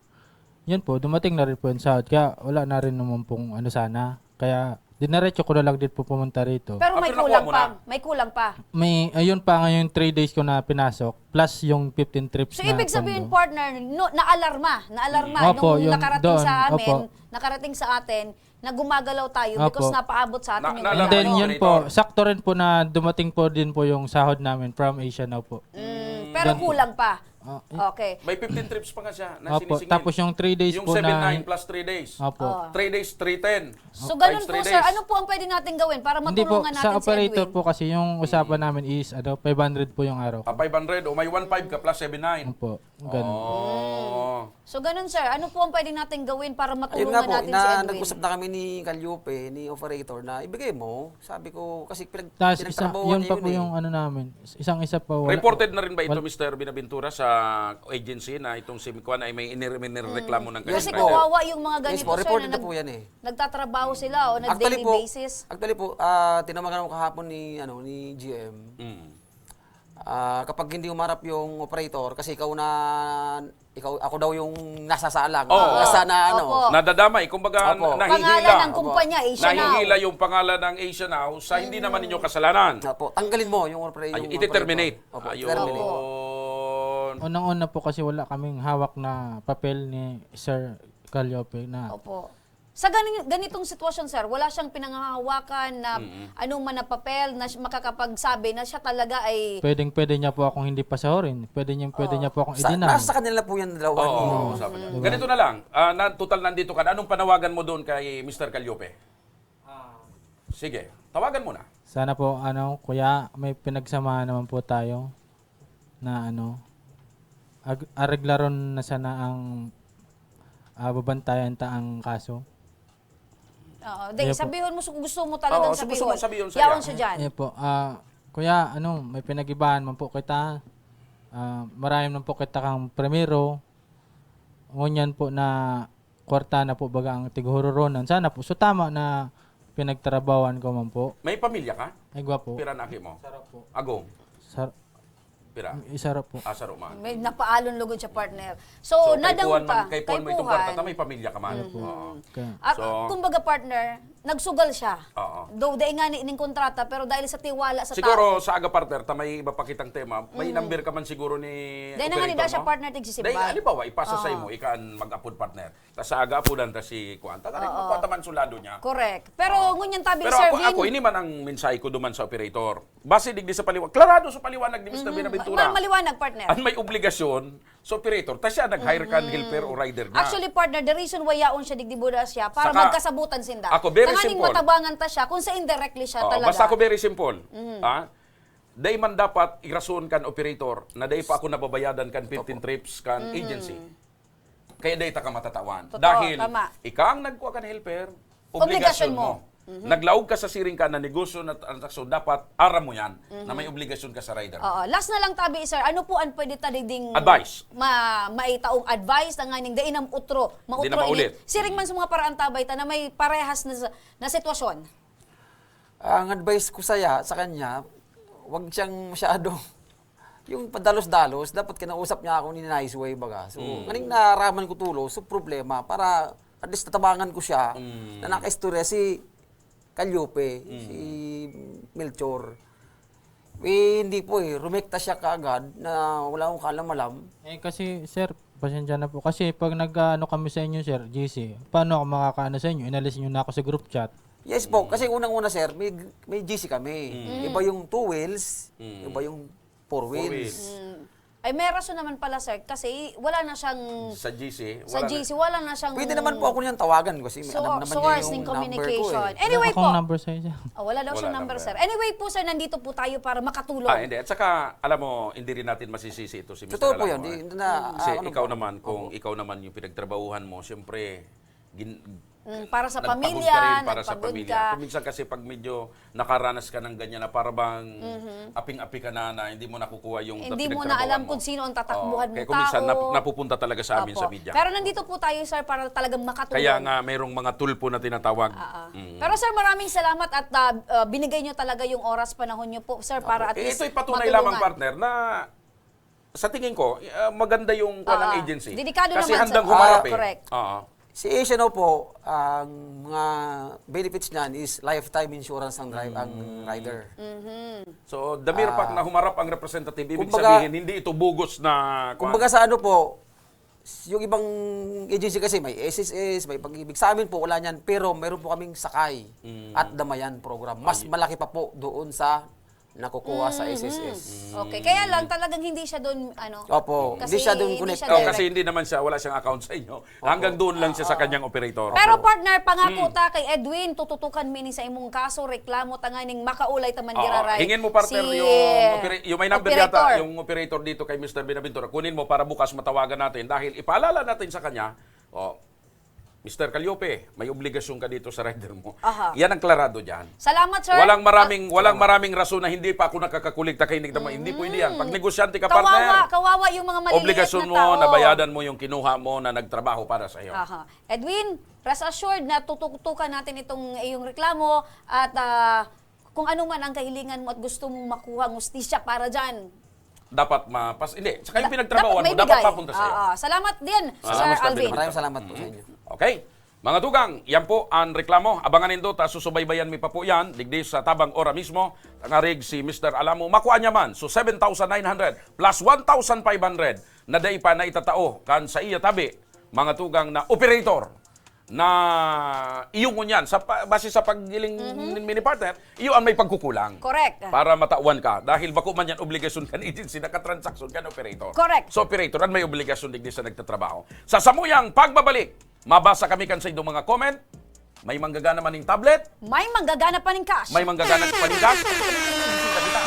yun po, dumating na rin po yung sahod. Kaya wala na rin naman pong ano sana. Kaya diniretso ko na lang din po pumunta rito. Pero Ah, may pero nakuha kulang mo pa. na? May kulang pa. May, ayun pa nga yung three days ko na pinasok, plus yung fifteen trips So, na ibig sabihin, pondo. partner, no, naalarma. Naalarma Mm. Opo, nung yun, nakarating doon. sa amin, Opo. nakarating sa atin, na gumagalaw tayo Na because po. napaabot sa atin Na-, yung naalala And then, ko, yun po, Operator. sakto rin po na dumating po din po yung sahod namin from Asia Now po. Mm, Mm. pero Ganun po. kulang pa. Ah, eh. Okay. May fifteen trips pa nga siya na Opo, sinisingil. tapos yung three days Yung po seven na nine plus three days. Opo. Oh. Three days, three ten. So, Times ganun po, three sir. days. Ano po ang pwede nating gawin para Hindi po, matulungan sa natin si operator Edwin? po kasi yung usapan Mm. namin is, ano, five hundred po yung araw. Ah, five hundred o may one five ka plus seven nine. Opo, ganun. Oh. So, ganun, sir. Ano po ang pwede nating gawin para Ayun matulungan nga po, natin si na, Edwin? nag-usap na kami ni Calliope, ni operator, na ibigay mo. Sabi ko, kasi pinag-, Tas isa, pinagtrabahuan yun niya pa yun po eh. yung ano namin. Isang isa pa, wala. Reported na rin ba ito, Wal- Mister Binaventura, sa agency na itong si Mikwan ay may inir-, may nireklamo Mm. ng Yes Kasi po. kawawa yung mga Yes ganito, po, sir, reported na na nag-, po yan eh. nagtatrabaho sila o Actually nag-daily po, basis. actually po, ah, tinawagan ako kahapon ni, ano, ni G M. Mm. Ah, kapag hindi humarap yung operator, kasi ikaw na, ikaw, ako daw yung nasasala, Oo. nasa na ano. Opo. Nadadamay, kumbaga, Opo. nahihila. Pangalan ng Opo. kumpanya, Asia Now. Nahihila yung pangalan ng Asia Now sa hindi Mm. naman ninyo kasalanan. Opo, tanggalin mo yung opera-, Ay, yung iti-terminate. operator. Opo, Ayun. terminate. Opo. Unang-una po kasi wala kaming hawak na papel ni Sir Calliope na Opo. Sa gani-, ganitong sitwasyon, sir, wala siyang pinanghahawakan na Mm. anong man na papel na siya makakapagsabi na siya talaga ay Pwedeng-pwede niya po akong hindi pasahurin. Pwede niya, pwede Oo. niya po akong Sa, i-deny. nasa kanila po yan, dalawa Oo, ni oo, sabi niya. Diba? Ganito na lang. Ah, na, total nandito ka na. Anong panawagan mo doon kay Mister Calliope? Ah. Sige, tawagan mo na. Sana po, ano, kuya, may pinagsamahan naman po tayo na, ano, ag-, areglaron na sana ang, ah, babantayan ta ang kaso. Oo, di, Kaya po sabihon mo, su-, gusto mo talagang Oo, su-, gusto sabihon. mong sabihon sa Yaon iya. siya dyan. Iya po, ah, kuya, ano, may pinag-ibahan man po kita. Ah, marayom man po kita kang primero. Ngunyan po na kwarta na po baga ang tighororonan. Sana po, so tama na pinagtrabahoan ko man po. May pamilya ka? Ay, gwapo. Pira na aki mo? Saro po. Agong? Sar-, Pira? Isa ra po. Ah, saro man. May napaalon lugod siya, partner. So, So, kay nadangog kuwan man, ta, kay kuwan kay mo itong kuwan. kwarta ta, may pamilya ka man. Opo. Mhm. Oo. Okay. Ah, So, kumbaga, partner, nagsugal siya. Oo. Though, dai nga ni, ning kontrata, pero dahil sa tiwala sa Siguro, tao. sa aga, partner, ta may iba pa kitang tema, may Mm. number ka man siguro ni Dahil nga ni operator daw siya, mo? partner, tigsisimba. Dahil, halimbawa, ipasa sa Oo. imo, ika an mag-apod, partner. Ta sa aga, apodan ta si kuwan. Ta, Oo. magpataman sulado niya. Correct. Pero Oo. ngunyan tabi, Pero Sir ako, Vin. ako, ini man ang mensahe ko duman sa operator. Base digdi sa paliwa-, klarado sa paliwanag ni Mister Mhm. Binaventura. Ma-, maliwanag, partner. An may obligasyon sa operator, ta siya nag-hire kan Mhm. helper o rider niya. Actually, partner, the reason why yaon siya digdi buda siya, para Saka, magkasabutan sinda. ako, very Tanganing simple. matabangan ta siya kung sa indirectly siya Oo, talaga. basta ako, very simple. Mhm. Ha? Dai man dapat irason kan operator na dai pa ako nababayadan kan fifteen Opo. trips kan Mhm. agency. Kaya dai ta ka matatawan. Totoo, Dahil tama. ika ang nagkuha kan helper, Obligasyon obligasyon mo. mo. Mhm. Naglaog ka sa siring ka na negosyo na transaksyon, dapat aram mo yan, na may Mhm. obligasyon ka sa rider. Oo. Last na lang tabi, sir. Ano po ang pwede ta ding Advice. ma-, maitaong advice na nganing dai na mautro, Di na mautro ini? maulit. Siring man sa mga paraan tabay ta na may parehas na sa, na sitwasyon. Ang advice ko saya, sa kanya, wag siyang masyado, yung padalos-dalos, dapat kinausap niya ako in a nice way, baga. So, Mm. nganing naraman ko tulos, so problema, para at least natabangan ko siya, Mm. na nakaistorya si Caliope, Mm. si Melchor. Eh, hindi po eh, rumekta siya kaagad na wala akong kaalam-alam. Eh, kasi, sir, pasensya na po. Kasi pag nag-ano kami sa inyo, sir, G C, paano ako makakaano sa inyo? Inalis niyo na ako sa group chat. Yes po, Mm. kasi unang-una, sir, may, may G C kami. Mm. Iba yung two wheels, Mm. iba yung four Four wheels. wheels. Mm. Ay, may rason naman pala, sir, kasi wala na siyang Sa G C, sa wala na. G C, wala na siyang Pwede naman po ako niyang tawagan kasi may So, alam naman niya source yung ng number ko eh. communication. Wala Anyway akong po. number sa inyo. Oh, wala daw Wala siyang number, number. sir. Anyway po, sir, nandito po tayo para makatulong. Ah, hindi. At saka, alam mo, hindi rin natin masisisi ito si Mister Totoo po Alam yun. mo, Di, ah. na, Kasi ah, ano ikaw po. naman, kung Opo. ikaw naman yung pinagtrabahuhan mo, siyempre, gin-, Mm, para sa nagpagod pamilya, ka rin para sa nagpagod pamilya. ka. Kung minsan kasi pag medyo nakaranas ka ng ganyan na para bang Mhm. aping-api ka na, na hindi mo nakukuha yung Hindi mo na pinagtrabahuhan alam mo. kung sino ang tatakbuhan Oo, mong kaya kung minsan tao. nap-, napupunta talaga sa amin Opo. sa media. Pero nandito po tayo, sir, para talagang makatulong. Kaya nga, mayroong mga tulpo na tinatawag. Ah, ah. Mm. Pero, sir, maraming salamat at, ah, ah, binigay nyo talaga yung oras, panahon nyo po, sir, Opo. para at Eh, least ito'y patunay lamang, matulungan. partner, na sa tingin ko, ah, maganda yung kwan ng Ah, ah. agency. Delikado Kasi naman sa handang humarap Ah, eh. correct. Oo. Si Asian Now po, ang mga benefits niyan is lifetime insurance ang dri-, ang Mm. rider. Mhm. So, the mere fact Ah. na humarap ang representative, ibig Kumbaga, sabihin, hindi ito bogus na kwan. kumbaga sa ano po, s-, yung ibang agency kasi may S S S, may Pag-ibig. Sa amin po, wala niyan. Pero meron po kaming sakay Mm. at damayan program. Mas Ay. malaki pa po doon sa nakukuha sa Mhm. S S S. Okay, kaya lang talagang hindi siya doon, ano, Opo, kasi hindi siya doon hindi connected. siya Oh, direct. kasi hindi naman siya, wala siyang account sa inyo. Opo. Hanggang doon lang siya sa Oo. kanyang operator. Pero, Opo. partner, pangako Hmm. ta kay Edwin, tututukan mi ni sa imong kaso, reklamo ta nganing makaulay ta man Oo, dira, Ray. hingin mo, partner, Si yung opera-, yung may number yata, operator. yung operator dito kay Mister Binaventura. Kunin mo para bukas matawagan natin dahil ipaalala natin sa kanya, oh, Mister Caliope, may obligasyon ka dito sa rider mo. Aha. Yan ang klarado dyan. Salamat, sir. Walang maraming, Ah, walang salamat. maraming rason na hindi pa ako nakakakolekta kay Nick Dama. Hindi pwede yan. Pag Mm. negosyante ka, Kawawa, partner, kawawa yung mga maliliit obligasyon na mo, tao. nabayadan mo yung kinuha mo na nagtrabaho para sa'yo. Aha. Edwin, rest assured na tutuktukan natin itong iyong reklamo at, ah, kung ano man ang kahilingan mo at gusto mong makuha ang hustisya para dyan. Dapat mapas-, hindi. Saka yung Da-, pinagtrabahuan dapat mo, may dapat bigay. mapunta sa'yo. Ah, ah. Salamat din, Ah, Sir Mister Alvin. Binabantura. Maraming salamat po sa Mm. inyo. Okay. Mga tugang, yan po ang reklamo. Abangan nindo, ta susubaybayan mi pa po yan. Digdi sa tabang ora mismo, tangarig si Mister Alamo, makua niya man. So, seven thousand nine hundred plus one thousand five hundred na dai pa naitatao kan sa iya tabi, mga tugang na operator na iyo ngunyan, sa pa-, base sa paghiling Mhm. ni partner, iyo ang may pagkukulang Correct. para matawan ka. Dahil bako man yan obligasyon kan agency, nakatransaksyon kan operator. Correct. So, operator, ang may obligasyon digdi sa nagtatrabaho. Sa samuyang pagbabalik, mabasa kami kan sa inyong mga comment. May manggagana man ning tablet. May manggagana pa ning cash. May manggagana pa ning cash.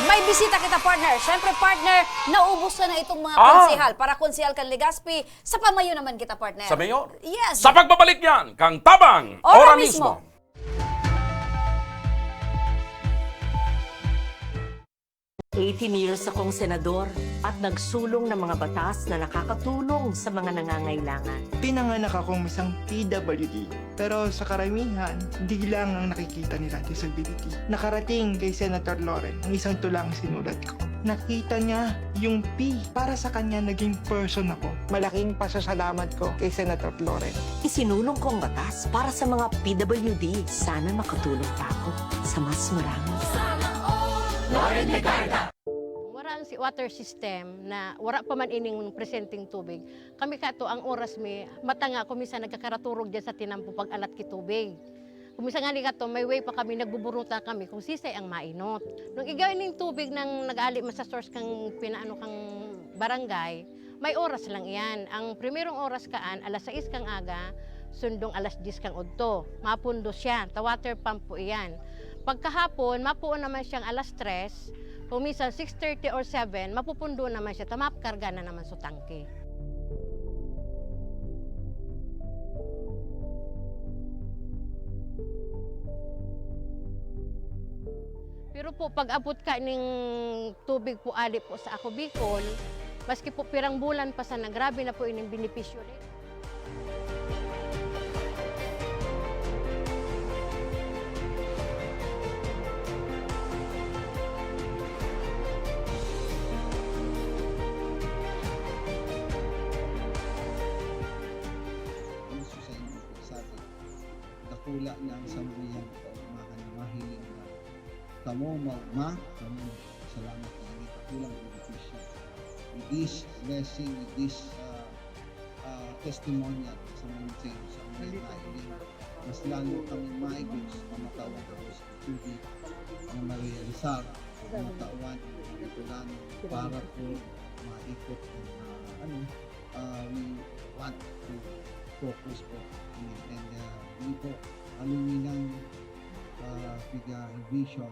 May bisita kita, partner. Siyempre, partner, naubos na itong mga Ah. konsehal. Para konsehal kan Legazpi, sa pamayo naman kita, partner. Sa mayor? Yes. Sa pagbabalik niyan, kang Tabang, Ora ora mismo. mismo. Eighteen years akong senador at nagsulong ng mga batas na nakakatulong sa mga nangangailangan. Pinanganak akong isang P W D, pero sa karamihan, di lang ang nakikita nila, disability. Nakarating kay Senator Loren ang isang tulang sinulat ko. Nakita niya yung P. Para sa kanya, naging person ako. Malaking pasasalamat ko kay Senator Loren. Isinulong ko ang batas para sa mga P W D. Sana makatulong pa ako sa mas marami. Wara ang si-, water system na wara pa man ining presenteng tubig. Kami kato, ang oras mi, mata nga ako minsan nagkakaraturog dyan sa tinampo pag-anat ki tubig. Kung minsan nga ni kato, may way pa kami, nagbuburuta kami kung sisay ang mainot. Nung igawin ning tubig nang nag-aali man sa source kang pinaano kang barangay, may oras lang iyan. Ang primerong oras kaan, alas sais kang aga, sundong alas diyes kang udto. Mapundo siya, ta water pump po iyan. Pagkahapon, mapuon naman siyang alas tres, kung minsan six thirty or seven, mapupundo naman siya, ta makarga na naman sa tangke. Pero po, pag-abot ka ning tubig po ali po sa Ako Bicol, maski po pirang bulan pa sana, grabe na po ining benepisyo rin. Ang gusto sa inyo po, sabi, dakula na ang samuyang kaugmahan na mahiling na kamo maugma, kamo salamat na ini dakulang benepisyo. With this blessing, with this, ah, ah, testimonial sa mga sa inyo, sa mga nailing, mas lalo kami maigos na matawag ako sa tubig na marealisar, matawan ang mga Bicolano para po maikot ang, ah, ano, ah, we want to focus po. And, uh, yun po, aluminang, uh, piga vision.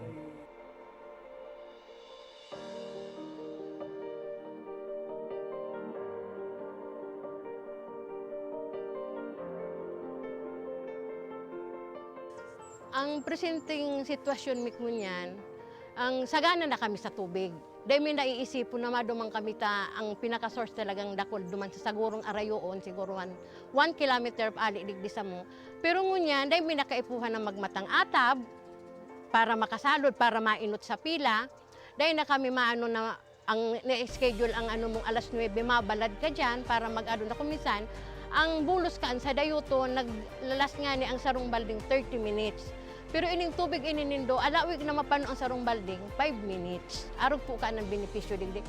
Ang presenteng sitwasyon mi ngunyan, ang sagana na kami sa tubig. Dai mi naiisipon na maduman kami ta ang pinaka-source talagang dakul duman sa sagurong arayoon, siguro one, one kilometer ali digdi samo. Pero ngunyan, dai mi nakaipuhan na magmatang atab para makasalod, para mainot sa pila. Dai na kami maano na ang na-schedule ang ano mong alas nuebe, mabalad ka diyan para mag-ano na. Kung minsan, ang bulos kaan sa dayoton, naglalas ngani ang sarong balding thirty minutes. Pero ining tubig ini nindo, alawig na mapano ang sarong balding, five minutes. Arog po ka ng benepisyo digdi.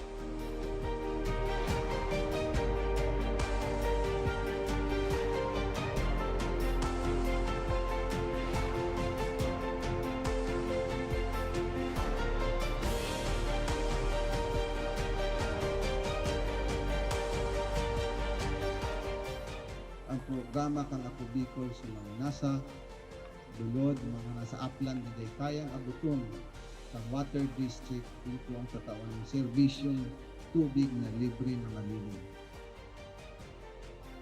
Ang programa kan Ako Bicol sa mga nasa lulod, mga nasa upland na dai kayang abuton kan water district, ito ang tatawan ng serbisyong tubig na libre na malinis.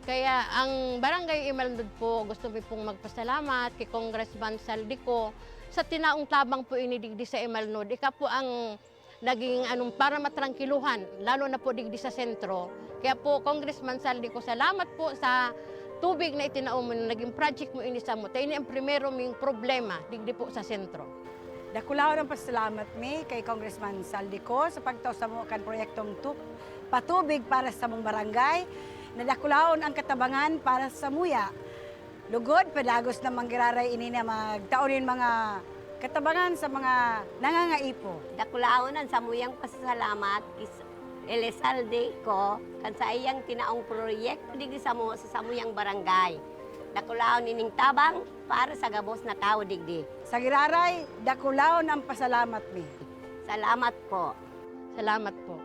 Kaya ang Barangay Imalnod po, gusto mi pong magpasalamat kay Congressman Zaldy Co sa tinaong tabang po ini digdi sa Imalnod. Ika po ang naging anong para matrangkiluhan, lalo na po digdi sa sentro. Kaya po, Congressman Zaldy Co, salamat po sa tubig na itinao mo, naging project mo ini samo. Ta ini ang primero ming problema digdi po sa sentro. Dakulaon ang pasalamat mi kay Congressman Zaldy Co sa pagtao samo kan proyektong tu-, patubig para sa samong barangay, na dakulaon ang katabangan para samuya. Lugod, padagos na manggiraray ini na magtao nin mga katabangan sa mga nangangaipo. Dakulaon an samuyang pasasalamat ki Elizalde Co kan saiyang tinaong proyekto digdi samo sa samuyang barangay. Dakulaon ining tabang para sa gabos na tawo digdi. Sa giraray, dakulaon ang pasalamat mi. Salamat po. Salamat po.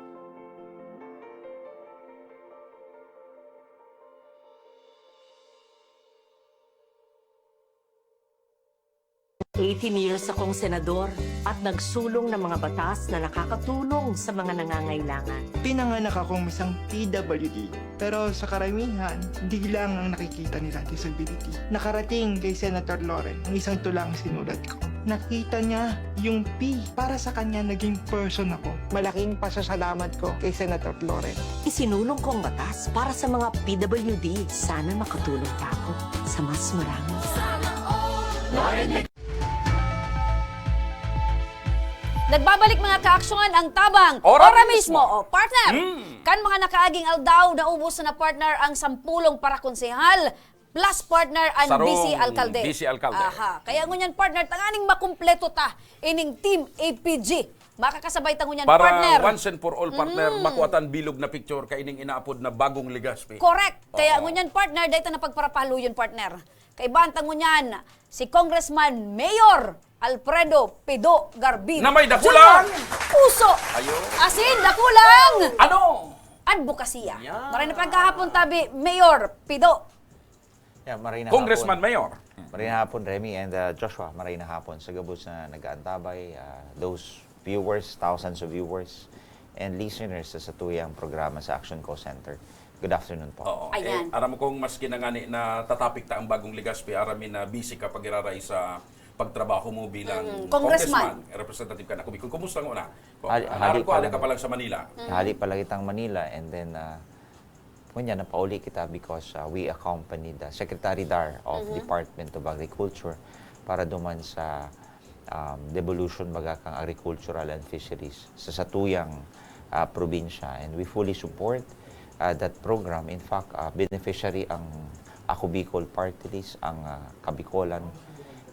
Eighteen years akong senador at nagsulong ng mga batas na nakakatulong sa mga nangangailangan. Pinanganak akong isang P W D, pero sa karamihan, di lang ang nakikita nila disability. Nakarating kay Senator Loren ang isang tulang sinulat ko. Nakita niya yung P. Para sa kanya, naging person ako. Malaking pasasalamat ko kay Senator Loren. Isinulong ko ang batas para sa mga P W D. Sana makatulong pa ako sa mas marami. Nagbabalik, mga kaaksyon, ang tabang. Ora Ora mismo. Mismo, o, partner. Mm. Kan mga nakaaging aldaw, naubos na, partner, ang sampulong parakonsehal plus, partner, an Sarong B C alkalde. B C alkalde. Aha. Kaya ngunyan, partner, tanganing makumpleto ta ining Team A P G. Makakasabay ta ngunyan, para partner. Once and for all, partner, Mm. makuha tan bilog na picture kaining inaapod na Bagong Legazpi. Correct. Kaya Oo. ngunyan, partner, dai ta na pagparapahaluyon, partner. Kaibahan ta ngunyan si Congressman Mayor Alfredo Pido Garbin. Na may dakulang Junior. Puso. Ayun. Asin, dakulang Ano? adbokasya. Yan. Maray na pagkahapon tabi, Mayor Pido. Yeah, maray na Congressman hapon. Mayor. Maray na hapon, Remy and, uh, Joshua. Maray na hapon sa gabos na nag-aantabay, uh, those viewers, thousands of viewers and listeners sa satuyang programa sa Action Call Center. Good afternoon po. Oo. Ayan. Eh, aram mo kung maski na ngani natatapik ta ang Bagong Legazpi, aram mi na busy ka pag-iraray sa pagtrabaho mo bilang Mm, congressman. Congressman, representative ka na. Kung, kumusta nguna? Hali- Alam hali ko, pa hali lang. ka pa lang sa Manila. Hali pa lagi tang Manila, and then, ah, ngunyan, napauli kita because ah, we accompanied the Secretary Dar of Department of Agriculture para duman sa um, devolution, baga, kang agricultural and fisheries sa satuyang ah, probinsya. And we fully support ah, that program. In fact, ah, beneficiary ang Ako Bicol Party List, ang ah, Kabicolan,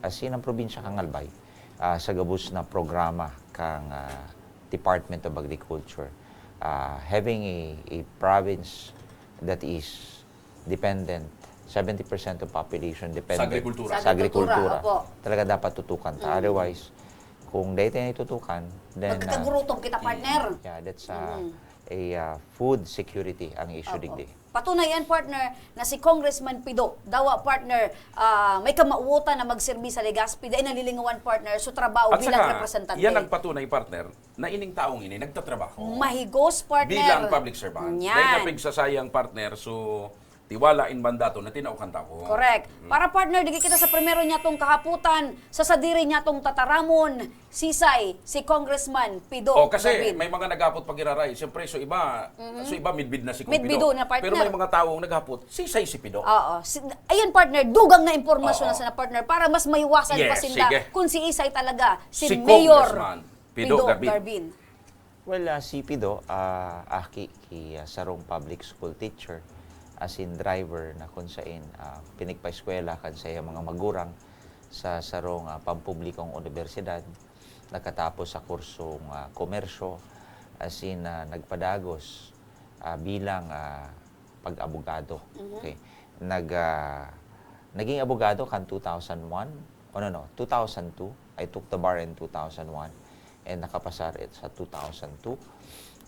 as in ang probinsya kang Albay, ah, sa gabos na programa kang ah, Department of Agriculture. Ah, having a, a province that is dependent, seventy percent of population dependent agrikultura. Sa sa agrikultura, agrikultura, opo. Talaga dapat tutukan ta. Otherwise, kung dahil tayo tutukan, then ah, Magkakagurutom kita, partner. Yeah, that's uh, a uh, food security ang issue Opo. digdi. Patunay yan, partner, na si Congressman Pido, dawa, partner, ah, may kamautan na magserbi sa Legazpi, dahil nalilingawan, partner, so trabaho At bilang saka, representante. Yan ang patunay, partner, na ining taong ini nagtatrabaho. Mahigos, partner. Bilang public servant. Yan. Dahil napigsasayang, partner, so tiwala in mandato na tinao kan tawo. Correct. Para, partner, digi kita sa primero niya tong kahaputan, sa sadiri niya tong tataramon, sisay, si Congressman Pido Oh, kasi Garbin. May mga naghapot pag-iraray. Siyempre, so iba, so iba midbid na si Kong Midbido Pido. na, partner. Pero may mga taong naghapot, sisay si Pido. Oo. Si, ayun, partner, dugang na impormasyon Oo. na sana, partner, para mas maiwasan Yes, pa sinda sige. Kung si isay talaga, si, Si Mayor Congressman Pido, Pido Garbin. Garbin. Well, ah, si Pido, ah, aki ki ah, sarong public school teacher, as in driver na kung sain ah, pinigpaeskwela kan sa iyang mga magurang sa sarong ah, pampublikong unibersidad, nakatapos sa kursong ah, komersyo, as in ah, nagpadagos ah, bilang ah, pag-abogado. Okay. Nag, ah, naging abogado kan two thousand one, oh no, no, two thousand two. I took the bar in two thousand one and nakapasar it sa two thousand two.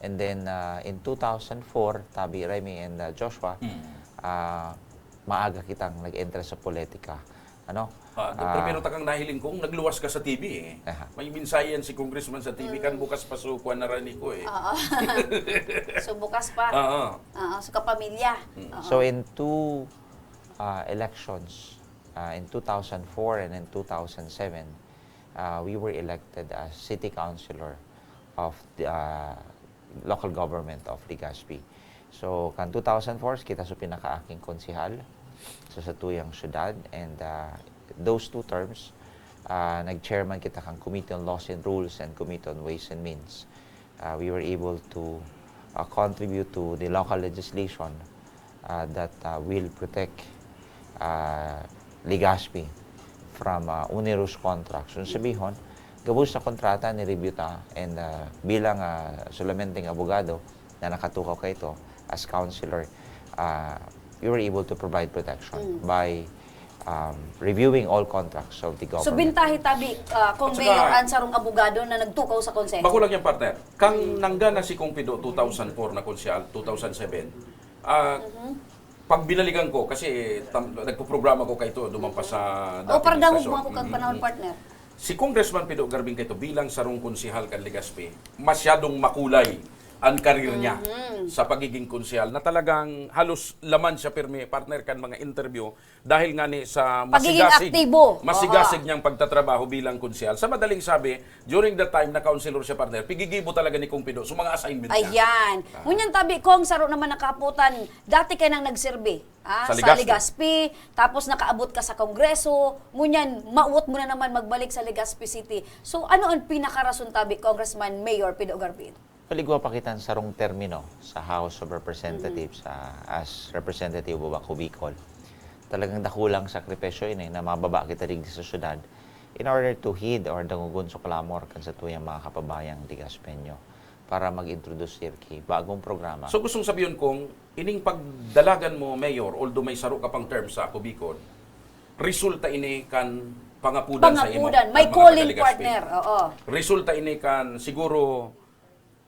And then uh, in two thousand four, tabi Remy and uh, Joshua, ah, maaga kitang nag-enter sa politika. Ano? Ah, Ah, primero takang nahiling kong nagluwas ka sa T V eh. Aha. May mensahe yan si Congressman sa T V kan bukas pa so kuwan na rani ko eh. Oo. So, bukas pa. Oo. Oo, so, kapamilya. Oo. So in two uh, elections, uh, in two thousand four and in two thousand seven, uh, we were elected as city councilor of the uh, local government of Legazpi. So, kan two thousand four, kita so pinakaaking konsehal sa satuyang syudad, and uh, those two terms, uh, nag-chairman kita kan Committee on Laws and Rules and Committee on Ways and Means. Uh, we were able to uh, contribute to the local legislation uh, that uh, will protect uh, Legazpi from uh, onerous contracts. So, sabihon, gabos na kontrata ni-review ta, and uh, bilang uh, solamenteng abogado na nakatukaw kaito as counselor, uh, we were able to provide protection by um, reviewing all contracts of the government. So, bintahi tabi, ah, kung At saka, mayor ang sarong abogado na nagtukaw sa konseho. Bako lang yan, partner. Kang nangga na si Kong Pido two thousand four na konsehal, two thousand seven, ah, pag binalikan ko, kasi tam, nagpo-programa ko kaito, duman pa sa O, dating parang damo istasyon. mo ako kang panahon, partner. Si Congressman Pido Garbin kaito bilang sarong konsehal kan Legazpi, masyadong makulay ang karir niya sa pagiging konsehal na talagang halos laman siya pirmi, partner, kan mga interview dahil nga ni sa Pagiging masigasig, aktibo. masigasig Oo. niyang pagtatrabaho bilang konsehal. Sa madaling sabi, during that time na councilor siya, partner, pigigibo talaga ni Kong Pido sa mga assignment niya. Ayan. Ngunyan tabi, Kong, saro naman nakaputan, dati ka nang nagserbi. Ah, Sa sa Legazpi. Legazpi, tapos nakaabot ka sa Kongreso, ngunyan mauot mo na naman magbalik sa Legazpi City. So ano ang pinakarason tabi, Congressman Mayor Pido Garbin? Paligwa pa kitang sarong termino sa House of Representatives ah, as representative of Ako Bicol. Talagang dakulang sakripisyo ini na mababa kita digdi sa syudad in order to heed or dangogon so clamor kan satuyang mga kababayang Legazpeño para mag-introduce ki bagong programa. So gustong sabihon kong ining pagdalagan mo, Mayor, although may saro ka pang term sa Ako Bicol, resulta ini kan pangapudan sa imo, Pangapudan. May kan mga calling, taga-Legazpi. Partner. Oo. Resulta ini kan siguro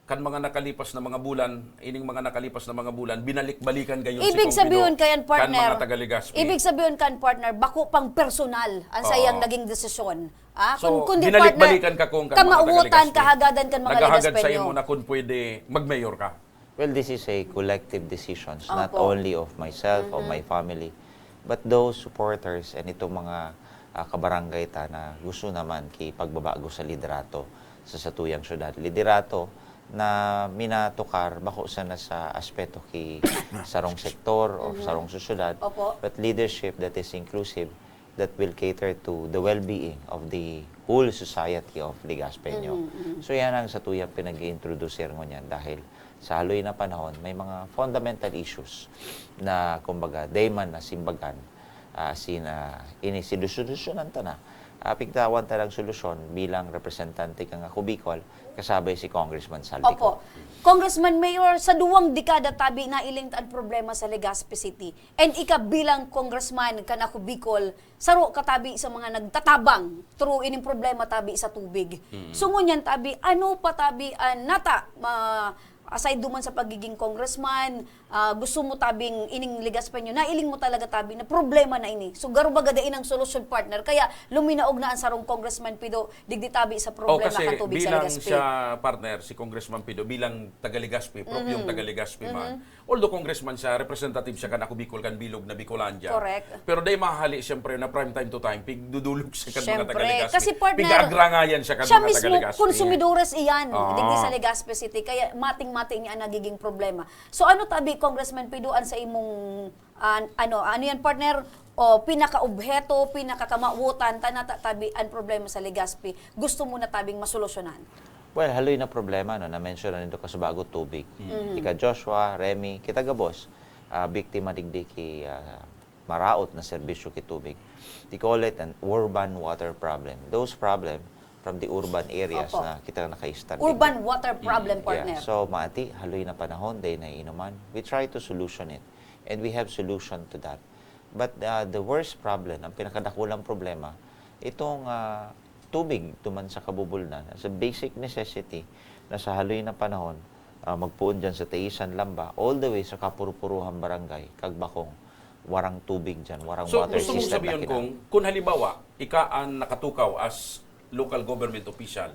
kan mga nakalipas na mga bulan, ining mga nakalipas na mga bulan, binalik-balikan gayon Ibig si Kong sabihin Pido, kayan, kan partner. mga taga-Legazpi. Ibig sabihin kan, partner, bako pang personal ang Oo. sayang naging desisyon. Ah, So, kun-, kundi, binalik-balikan partner, ka kung kan mga kamautan, taga-Legazpi. kahagadan kan mga Naghahagad sa Legazpeño. imo na kung pwede, mag-mayor ka. Well, this is a collective decisions, not Opo. only of myself, of my family, but those supporters and itong mga ah, kabarangay ta na gusto naman ki pagbabago sa liderato sa satuyang syudad. Liderato na minatukar bako sana sa aspeto ki sarong sektor o Mhm. sarong sosyedad, Opo. but leadership that is inclusive, that will cater to the well-being of the whole society of Legazpeño. Mhm, mhm. So, yan ang satuyang pinag-i-introduce ngunyan dahil sa haloy na panahon, may mga fundamental issues na, kumbaga, dai man nasimbagan, ah, asin, ah, ini sinusolusyonan ta na. Ah, pigtawan ta lang solusyon bilang representante kan Ako Bicol, kasabay si Congressman Saldi Opo. Co. Congressman, Mayor, sa duwang dekada tabi nailing ta an problema sa Legazpi City. And ika bilang congressman kan Ako Bicol, saro ka tabi sa mga nagtatabang through ining problema tabi sa tubig. Mm. So ngunyan tabi, ano pa tabi an nata, ma-, aside duman sa pagiging congressman, ah, gusto mo tabing ining Legazpeño, nailing mo talaga tabi na problema na ini. So garo baga dai nang solusyon, partner. Kaya luminaog na an sarong Congressman Pido digdi tabi sa Oh, problema kasi kan tubig sa bilang Legazpi. siya, partner, si Congressman Pido, bilang taga Legazpi, propyong Mhm. taga Legazpi man. Mhm. Although congressman siya, representative siya kan Ako Bicol, kan bilog na Bicolandia. Correct. Pero dai mahali, siyempre, na from time to time, pigdudulog siya kan mga Siyempre. taga Legazpi. Kasi, partner, Pig-aagrangayan siya kan siya mga mismo, taga Legazpi. konsumidores iyan, Ah. digdi sa Legazpi City. Kaya mating-mating niya ang nagiging problema. So, ano tabi, Congressman Pido, an sa imong, ah, ano, ano yan, partner? O pinakaobheto, pinakakamawotan, ta na ta-, tabi, an problema sa Legazpi, gusto mo na tabing masolusyonan? Well, haloy na problema, no? Na-mention na nindo kasubago, tubig. Mm. Ika Joshua, Remy, kita gabos, ah, biktima digdi ki, ah, maraot na serbisyo ki tubig. They call it an urban water problem. Those problem from the urban areas Opo. na kita nakaistan Urban digdi. water problem, Mm, partner. yeah. So, maati, haloy na panahon, dai na inuman. We try to solution it. And we have solution to that. But, ah, the worst problem, ang pinakadakulang problema, itong, ah, tubig duman sa Kabubulnan, as a basic necessity, na sa haloy na panahon, ah, magpoon dyan sa Taisan, Lamba, all the way sa Kapurpuruhan Barangay, Kagbakong, warang tubig dyan, warang So, water gusto mong system na sabihin kina- kung, kung halimbawa, ika an nakatukaw as local government official,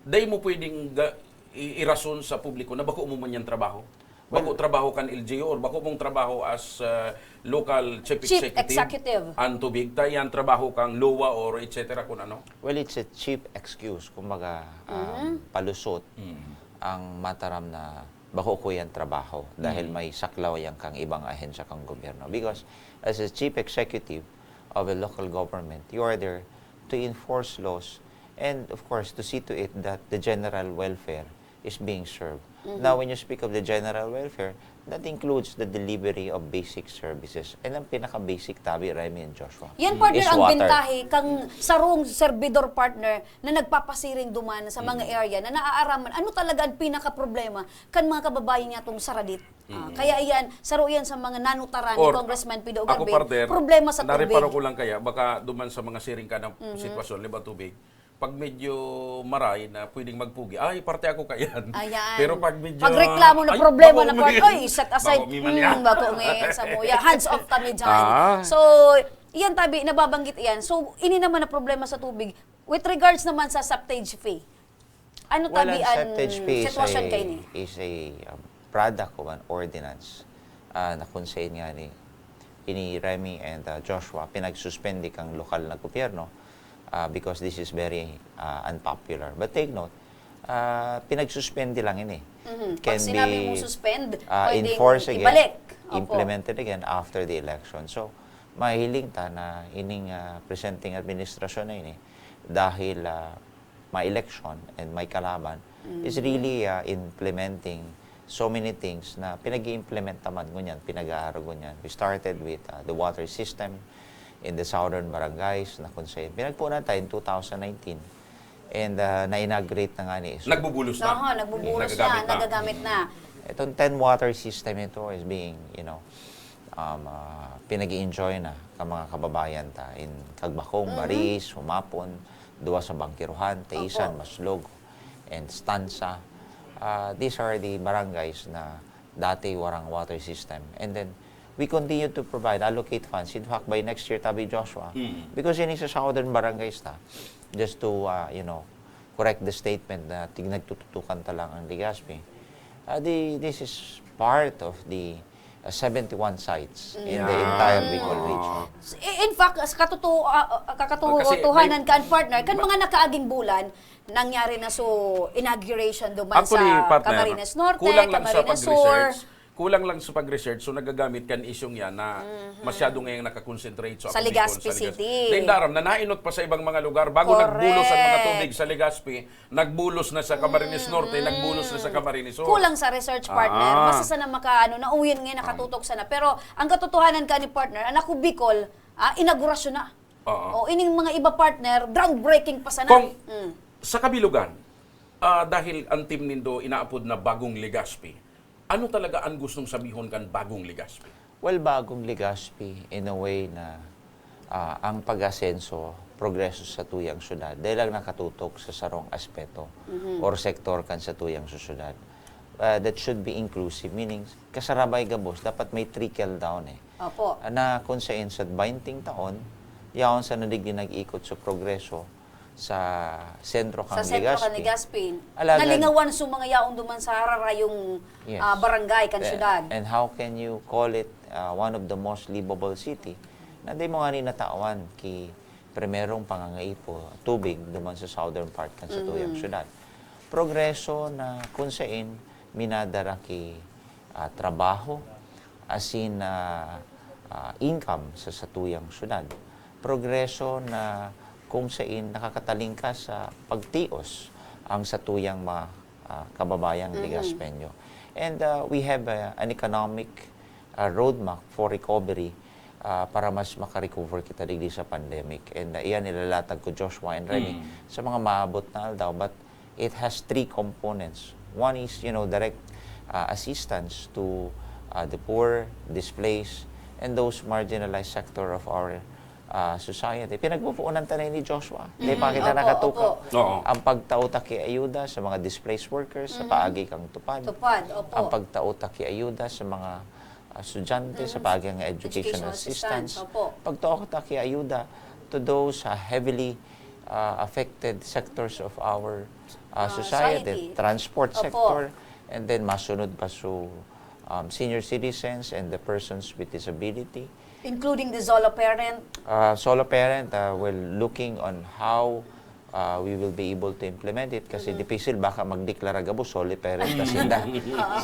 dai mo pwedeng ga-, i-, irason sa publiko na bako mo man yan trabaho? Bako Well, trabaho kan L G U or bako mong trabaho as, uh, local chief Chief executive? executive. An tubig, ta yan trabaho kang lowa or et cetera kung ano? Well, it's a cheap excuse, kumbaga, um, Mhm. palusot Mm. ang mataram na bako ko yan trabaho dahil Mm. may saklaw yan kang ibang ahensya kang gobyerno. Because as a chief executive of a local government, you are there to enforce laws and, of course, to see to it that the general welfare is being served. Mhm. Now, when you speak of the general welfare, that includes the delivery of basic services. And ang pinaka-basic, tabi, Remy and Joshua, Yan, partner, is ang water. bentahe kang sarong servidor, partner, na nagpapasiring duman sa mga Mm. area na naaaraman. Ano talaga ang pinaka-problema kan mga kababayan niyatong saradit? Ah, Mm. kaya iyan, saro iyan sa mga nanutaran ni Or, Congressman Pido ako, Garvin, partner, problema sa tubig. nareparo ko lang kaya, baka duman sa mga siring ka ng Mhm. sitwasyon, liba tubig, pag medyo maray na pwedeng magpugi, ay, parte ako kayan. Ayan. Pero pag medyo, Pag reklamo na ay, problema bako na part, umiyan. oy, set aside. Bako umiyan Hmm, yan. bako umiyan sa muya. Hands off kami dyan. Ah. So, iyan tabi, nababanggit iyan. So, ini naman na problema sa tubig. With regards naman sa septage fee, ano Well, tabi ang an septage fee is sitwasyon a, kaini? is a, um, product of an ordinance, ah, na kung saan nga ni, ini Remy and, ah, Joshua, pinagsuspende kang lokal na gobyerno, ah, because this is very, ah, unpopular. But take note, ah, pinagsuspende lang ini. Mhm. Pag Can sinabi be, mong suspend, ah, pwedeng enforced again, ibalik. Opo. implemented again after the election. So, mahiling ta na ining, ah, presenting administrasyon na ini, dahil, ah, may election and may kalaban, is Mm. really, ah, implementing so many things na pinag-i-implement naman ngunyan, pinag-aaro ngunyan. We started with, ah, the water system in the southern barangays na kung saan pinagpunan tayo in two thousand nineteen. And, ah, na-inaugurate na nga ni iso. Nagbubulos na. Oho, nagbubulos na, Nagagamit na. nagagamit na. Itong ten water system ito is being, you know, um, ah, pinag-i-enjoy na ka mga kababayan ta in Kagbakong, Mhm. Baris, Humapon, duwa sa Bangkiruhan, Taisan, Opo. Maslog, and Stanza. Ah, these are the barangays na dati warang water system. And then, we continue to provide, allocate funds. In fact, by next year, tabi Joshua, Mm. because ini sa southern barangays ta, just to, ah, you know, correct the statement na tig-, nagtututukan ta lang ang Legazpi. Ah, di, this is part of the uh, seventy-one sites in the entire Bicol region. In fact, sa katutu-, ah, ah, kakatutuhanan kan partner, kan mga nakaaging bulan, nangyari na so inauguration duman sa Camarines Norte, Camarines Sur. Kulang lang sa pag-research, so nagagamit kan isyong yan na masyado ngayang nakakonsentrate sa Sa Legazpi City. Daing daram na nainot pa sa ibang mga lugar bago nagbulos ang mga tubig sa Legazpi, nagbulos na sa Camarines Norte, nagbulos na sa Camarines Sur. Kulang sa research partner. Ah. Basta sana maka, ano, nauyon ngayon, nakatutok sana. Pero ang katotohanan ka ni partner, ang ako Bicol, ah, inaugurasyon na. Oo. O, ining mga iba partner, groundbreaking pa sana. Kung Mm. sa kabilugan, ah, dahil ang team nindo inaapod na Bagong Legazpi, ano talaga ang gustong sabihon kan Bagong Legazpi? Well, Bagong Legazpi, in a way na ah, ang pag-asenso, progreso sa tuyang syudad, dai lang nakatutok sa sarong aspeto or sektor kan sa tuyang syudad. Ah, that should be inclusive, meaning kasarabay gabos, dapat may trickle down eh. Opo. Ah, na kung sa insa baynting taon, yaon sa nadigdi nag-ikot sa progreso sa sentro kan Sa sentro kan Legazpi. Legazpi. Alagad- Nalingawan sa mga yaon duman sa hararayong Yes. ah, barangay kan And, syudad. And how can you call it ah, one of the most livable city na di mo ngani natawan ki primerong pangangaipo tubig duman sa southern part kan sa tuyang syudad. Progreso na kun sain minadara ki ah, trabaho asin ah, ah, income sa satuyang syudad. Progreso na kung sain nakakatalingkas sa pagtios ang satuyang mga ah, kababayang Legazpeño. And ah, we have ah, an economic ah, roadmap for recovery ah, para mas makarecover kita digdi sa pandemic. And ah, iyan nilalatag ko, Joshua and Remy, sa mga maabot na aldaw. But it has three components. One is, you know, direct ah, assistance to ah, the poor, displaced, and those marginalized sector of our ah, society. Pinagpupunan ta na ni Joshua. Di pa kita Opo, nakatukaw. opo. Oo. Ang pagtao ta ki ayuda sa mga displaced workers sa paagi kang TUPAD. TUPAD, opo. Ang pagtao ta ki ayuda sa mga ah, estudyante sa paagi ng education Education assistance. assistance, opo. Pagtao ta ki ayuda to those ah, heavily ah, affected sectors of our ah, Ah, society. society. Transport Opo. sector, and then masunod pa su um, senior citizens and the persons with disability. Including the solo parent? Uh, solo parent, uh, we're looking on how uh, we will be able to implement it kasi dipisil baka magdeklara gabos solo parent na sinda.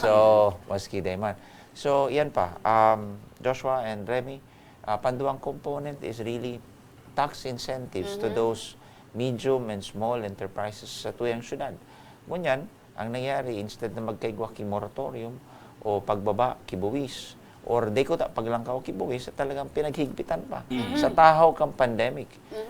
So, maski di man. So, yan pa. Um, Joshua and Remy, uh, panduang component is really tax incentives to those medium and small enterprises sa tuyang syudad. Ngunyan, ang nangyari, instead na magkaigwa ki moratorium o pagbaba ki buwis, or di ko ta paglangkaw ki buwis, talagang pinaghigpitan pa sa tahaw kang pandemic.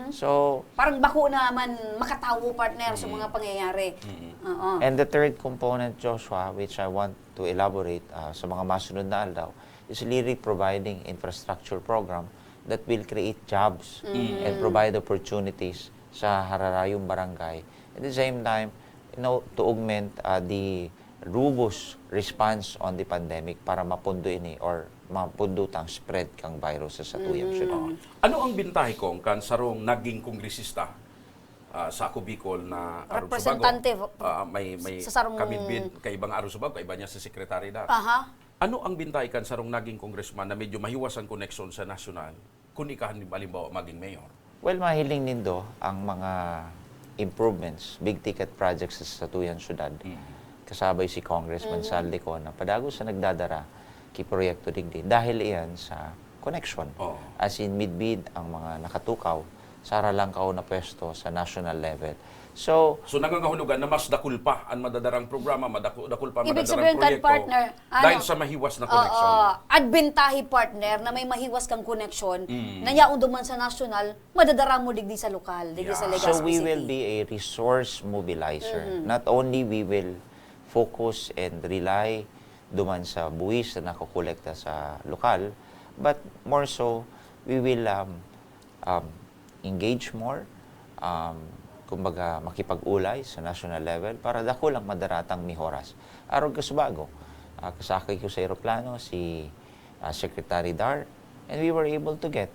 So, Parang bako na man makatawo, partner, sa mga pangyayari. Oo. And the third component, Joshua, which I want to elaborate ah, sa mga masunod na aldaw, is really providing infrastructure program that will create jobs and provide opportunities sa hararayong barangay. At the same time, you know, to augment ah, the robust response on the pandemic para mapundo ini or mapundo tang spread kang virus sa satuyang syudad. Ano ang bintahe kong kan sarong naging kongresista ah, sa Ako Bicol na Arog Subago? Representante, Ah, may, may sa sarong kamidbid, kaibang Arog Subago, kaiba niya si Secretary Dar. Aha. Ano ang bintahe kan sarong naging congressman na medyo mahiwas ang koneksyon sa nasyonal, kun ika halimbawa maging mayor? Well, mahiling nindo ang mga improvements, big ticket projects sa satuyang syudad. Kasabay si Congressman Saldico na padagos sa nagdadara ki proyekto digdi. Dahil iyan sa connection. Oo. As in, midbid ang mga nakatukaw sa haralangkaw na pwesto sa national level. So, So nangangahulogan na mas dakul pa ang madadarang programa, madaku- dakul pa ang Ibig madadarang sabihin, kan proyekto partner, ano? Dahil sa mahiwas na Oo, connection. Adbentahe partner na may mahiwas kang koneksyon na yaon duman sa nasyonal, madadara mo digdi sa lokal, digdi sa Yeah. Legazpi So we will City. be a resource mobilizer. Not only we will focus and rely duman sa buwis na nakokolekta sa lokal, but more so, we will um, um, engage more, um, kumbaga makipag-ulay sa national level para dakul ang madaratang mihoras. Arog ka subago, ah, kasakay ko sa eroplano si ah, Secretary Dar, and we were able to get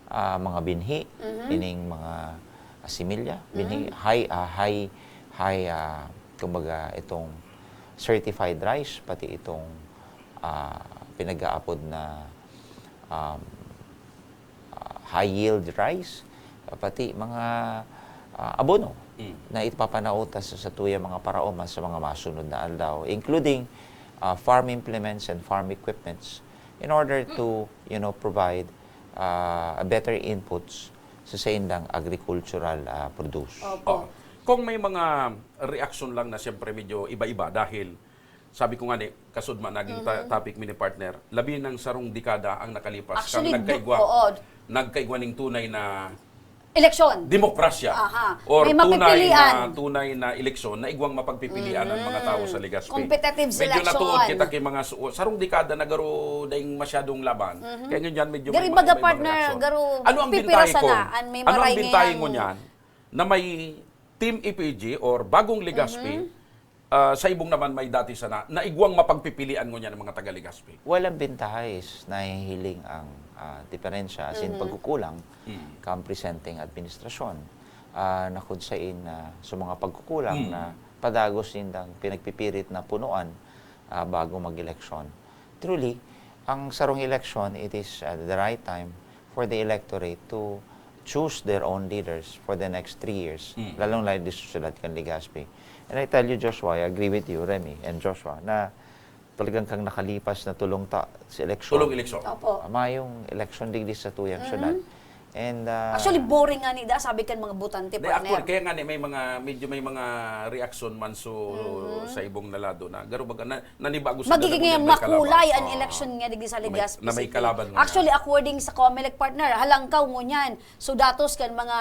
ah, mga binhi, ining mga ah, similya, binhi, high, ah, high, high, ah, kumbaga itong certified rice, pati itong ah, pinag-aapod na, um, ah, high yield rice, pati mga, ah, abono Mm. na ipapanaot sa satuyang mga paraoma sa mga masunod na aldaw, including, ah, farm implements and farm equipments in order to, you know, provide, ah, a better inputs sa saindang agricultural, ah, produce. Opo. Oo. Kung may mga reaksyon lang na siyempre medyo iba-iba dahil sabi ko nga ni, kasudma naging ta-, Mhm. topic mi ni partner, labi ng sarong dekada ang nakalipas, Actually, kang nagkaigwa, do-, oo. nagkaigwa ning tunay na Eleksyon. demokrasya Aha. or May tunay mapipilian. na, tunay na eleksyon na igwang mapagpipilian ang mga tao sa Mm. Legazpi. Competitive Medyo selection. natuod kita kay mga su-, sarong dekada na garo daing masyadong laban. Mhm. Kaya ngunyan, medyo Garo may, baga, may mga partner, reaksyon. garo Ano ang pipira bintahe sana, ko? an may Ano ang maray bintahe ngayang ngunyan na may Team A P G or Bagong Legazpi, Mhm. ah, sa ibong naman may dati sana, na igwang mapagpipilian ngunyan ng mga taga Legazpi? Walang bintaha is nahihiling ang, ah, diferensya, as in Mhm. pagkukulang Mm. kang presenteng administrasyon, ah, na kung sain, ah, sa mga pagkukulang Mm. na padagos nindang pinagpipirit na punuan, ah, bago mag-eleksyon. Truly, ang sarong eleksyon, it is, ah, the right time for the electorate to choose their own leaders for the next three years, Mm. lalong-lalo di sa syudad kan Legazpi. And I tell you, Joshua, I agree with you, Remy, and Joshua, na talagang kang nakalipas na tulong ta-, sa eleksyon. Tulong eleksyon. Opo. Ah, mayong eleksyon digdi sa tuyang Mhm. syudad. And, ah, Actually, boring nga ni da, sabi kan mga botante, Di, partner. actually, kaya nga ni may mga, medyo may mga reaksyon man so Mhm. sa ibong na lado na garo baga na, nanibago sila Magiging na ngunyan may makulay kalaban. an Oo. eleksyon nga digdi sa Na may, Legazpi na may City. kalaban ngunyan. Actually, according sa Comelec, partner, halangkaw ngunyan. So, datos kan mga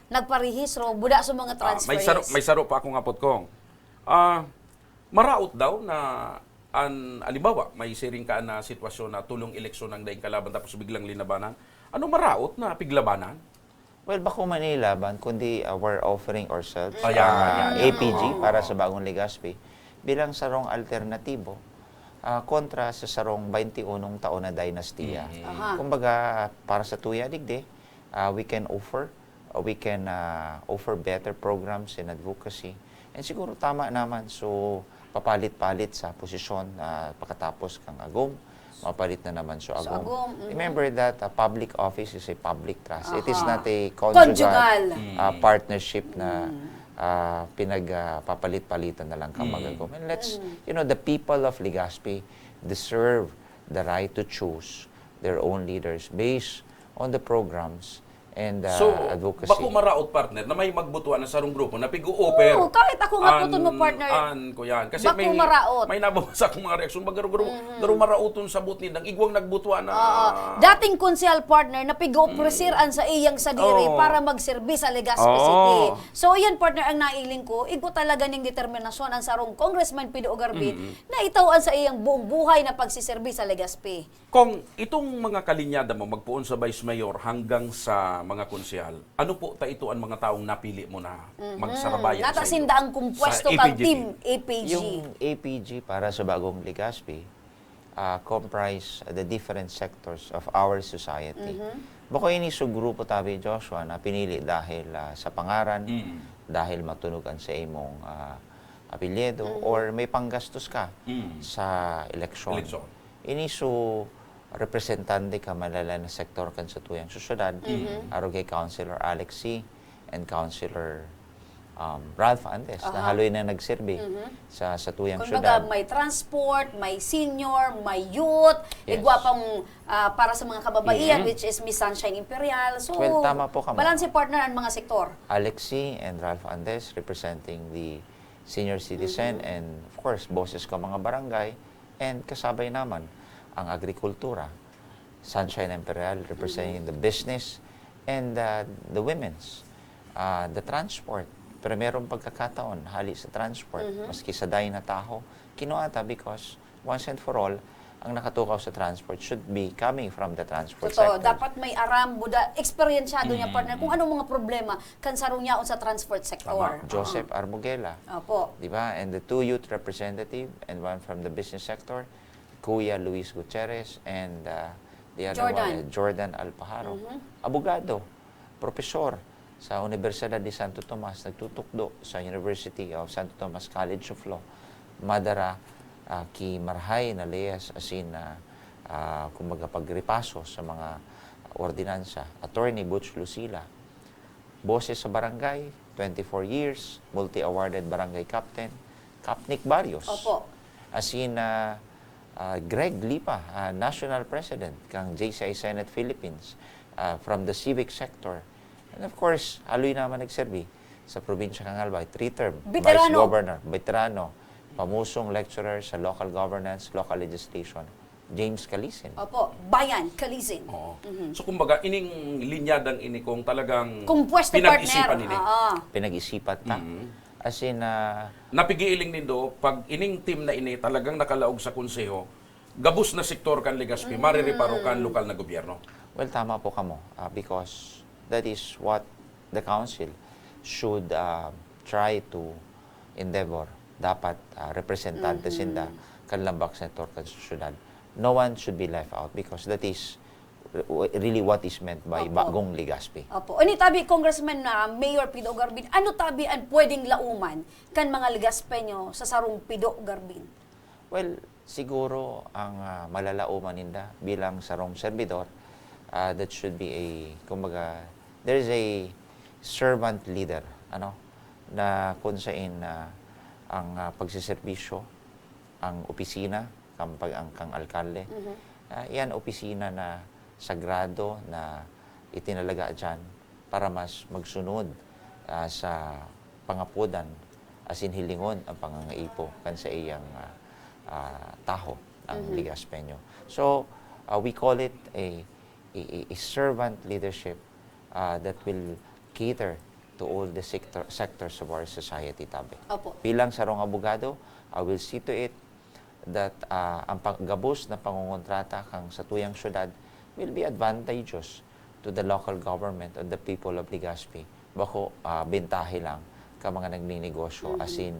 nagparehistro, buda sa mga Ah, may transferees. saro, may saro pa akong apot kong. Ah, maraot daw na an, halimbawa, may siring ka na sitwasyon na tulong eleksyon ang daing kalaban tapos biglang linabanan. Ano maraot na piglabanan? Well, bako man ilaban, kundi, ah, we're offering ourselves, Ayan, ah, ayan, ayan. A P G Oo. para sa Bagong Legazpi bilang sarong alternatibo, ah, kontra sa sarong bainti unong taon na dinastiya. Mm. Aha. Kumbaga, para sa tuya digdi, ah, we can offer, ah, we can, ah, offer better programs and advocacy. And siguro tama naman, so, papalit-palit sa posisyon, ah, pakatapos kang agom, mapalit na naman so Sa agom. agom, mhm. Remember that, ah, public office is a public trust. It is Aha. not a conjugal, Conjugal. ah, Mm. partnership na, Mm. ah, pinag, ah, papalit-palitan na lang kang Mm. mag-agom. And let's, Mm. you know, the people of Legazpi deserve the right to choose their own leaders based on the programs and, ah, So, advocacy. bako maraot, partner, na may magbutuan na sarong grupo na pig-o-offer Oo, kahit ako nga an, puton mo, partner. an, ko yan. Kasi Bako may, maraot. may nababasa akong mga reaksyon, ba, garo, garo, Mhm. garo maraoton sabot nindang igwang nagbutuan na Oo. Dating konsehal, partner, na pig-o-offer Mm. an sa iyang sadiri Oo. para magserbi sa Legazpi Oo. City. So, yan, partner, ang nailing ko, igwa talaga ning determinasyon ang sarong Congressman Pido Ogarbi Mm. na itaw an sa iyang buong buhay na pagsiserbi sa Legazpi. Kung itong mga kalinyada mo, magpoon sa Vice Mayor hanggang sa mga konsehal, ano po ta ito ang mga taong napili mo na Mhm. magsarabayan Nata sa iyo? sinda ang kumpuesto Sa kang A P G T. Team A P G. Yung A P G para sa Bagong Legazpi, ah, comprise the different sectors of our society. Mhm. Bako ini sa grupo tabi, Joshua, na pinili dahil, ah, sa pangaran, Mm. dahil matunog an sa imong, ah, apelyido, Mm. or may panggastos ka Mm. sa eleksyon. Eleksyon. Ini su representante ka malalan na sektor kan satuyang sosyedad, Mhm. arog kay Councilor Alex Sy and Councilor, um, Ralph Andes, na Aha. haloy na nagserbi Mhm. sa satuyang Kumbaga, syudad. may transport, may senior, may youth, Yes. igwa pang, ah, para sa mga kababaihan, Mhm. which is Miss Sunshine Imperial. So, Well, tama po ka, ma'am. balanse partner ang mga sektor. Alex Sy and Ralph Andes representing the senior citizen Mhm. and, of course, boses ka mga barangay. And kasabay naman ang agrikultura, Sunshine Imperial, representing Mhm. the business and, uh, the women's, uh, the transport. Primerong pagkakataon, hali sa transport, Mhm. maski sa Dai na taho, kinuha ta because once and for all, ang nakatukaw sa transport should be coming from the transport Totoo, sector. dapat may aram, buda, eksperyensyado niya, Mm. partner, kung anong mga problema kan sarong yaon sa transport sector. Tama. Joseph Oo. Arbuguela, Opo. di ba? And the two youth representative and one from the business sector, Kuya Luis Gutierrez and, uh, the other Jordan. one, uh, Jordan Alpajaro. Mhm. Abogado, propesor sa Universidad de Santo Tomas, nagtutukdo sa University of Santo Tomas College of Law. Madara, ah, ki marahay na leyes asin, ah, ah, kumbaga, pagrepaso sa mga ordinansa. Attorney Butch Lucila, Boses sa Barangay, twenty-four years, multi-awarded barangay captain, Capnic Barrios. Opo. As in, ah, ah, Greg Lipa, ah, National President kang J C I Senate Philippines, ah, from the civic sector. And of course, haloy naman nagserbi sa probinsya kan Albay, three-term, Vice Veterano. Governor, veterano, pamusong lecturer sa local governance, local legislation, James Calisin. Opo, Bayan, Calisin. Oo. So kumbaga, ining linyadang ini kung talagang Kung pwesto pinag-isipan partner. nila. Oo. Pinag-isipan ta. Mm. As in, ah, Napigiiling nindo, pag ining team na ini talagang nakalaog sa konseho, gabos na sektor kan Legazpi, marireparo kan lokal na gobyerno. Well, tama po kamo, ah, because that is what the council should, ah, try to endeavor. Dapat, ah, representante sinda kan lambak sektor kan syudad. No one should be left out because that is re- really what is meant by Opo. Bagong Legazpi. Opo. Ano tabi, Congressman na Mayor Pido Garbin, ano tabi ang pwedeng lauman kan mga Legaspeño sa sarong Pido Garbin? Well, siguro ang, ah, malalauman ninda bilang sarong servidor, ah, that should be a, kumbaga, there is a servant leader, ano, na kung sain, ah, ang, ah, pagseserbisyo, ang opisina, kang, pag, ang, kang alkalde, ah, yan opisina na sagrado na itinalaga dyan para mas magsunod, ah, sa pangapodan, asin hilingon ang pangangaipo kan saiyang, ah, ah, taho, ang Legazpeño. So, ah, we call it a, a, a- a servant leadership, ah, that will cater to all the sector, sectors of our society, tabi. Opo. Bilang sarong abogado, I will see to it that, ah, ang pag-, gabos na pangongontrata kan satuyang syudad will be advantageous to the local government and the people of Legazpi. Bako, ah, bentahe lang kan mga nagninegosyo, asin,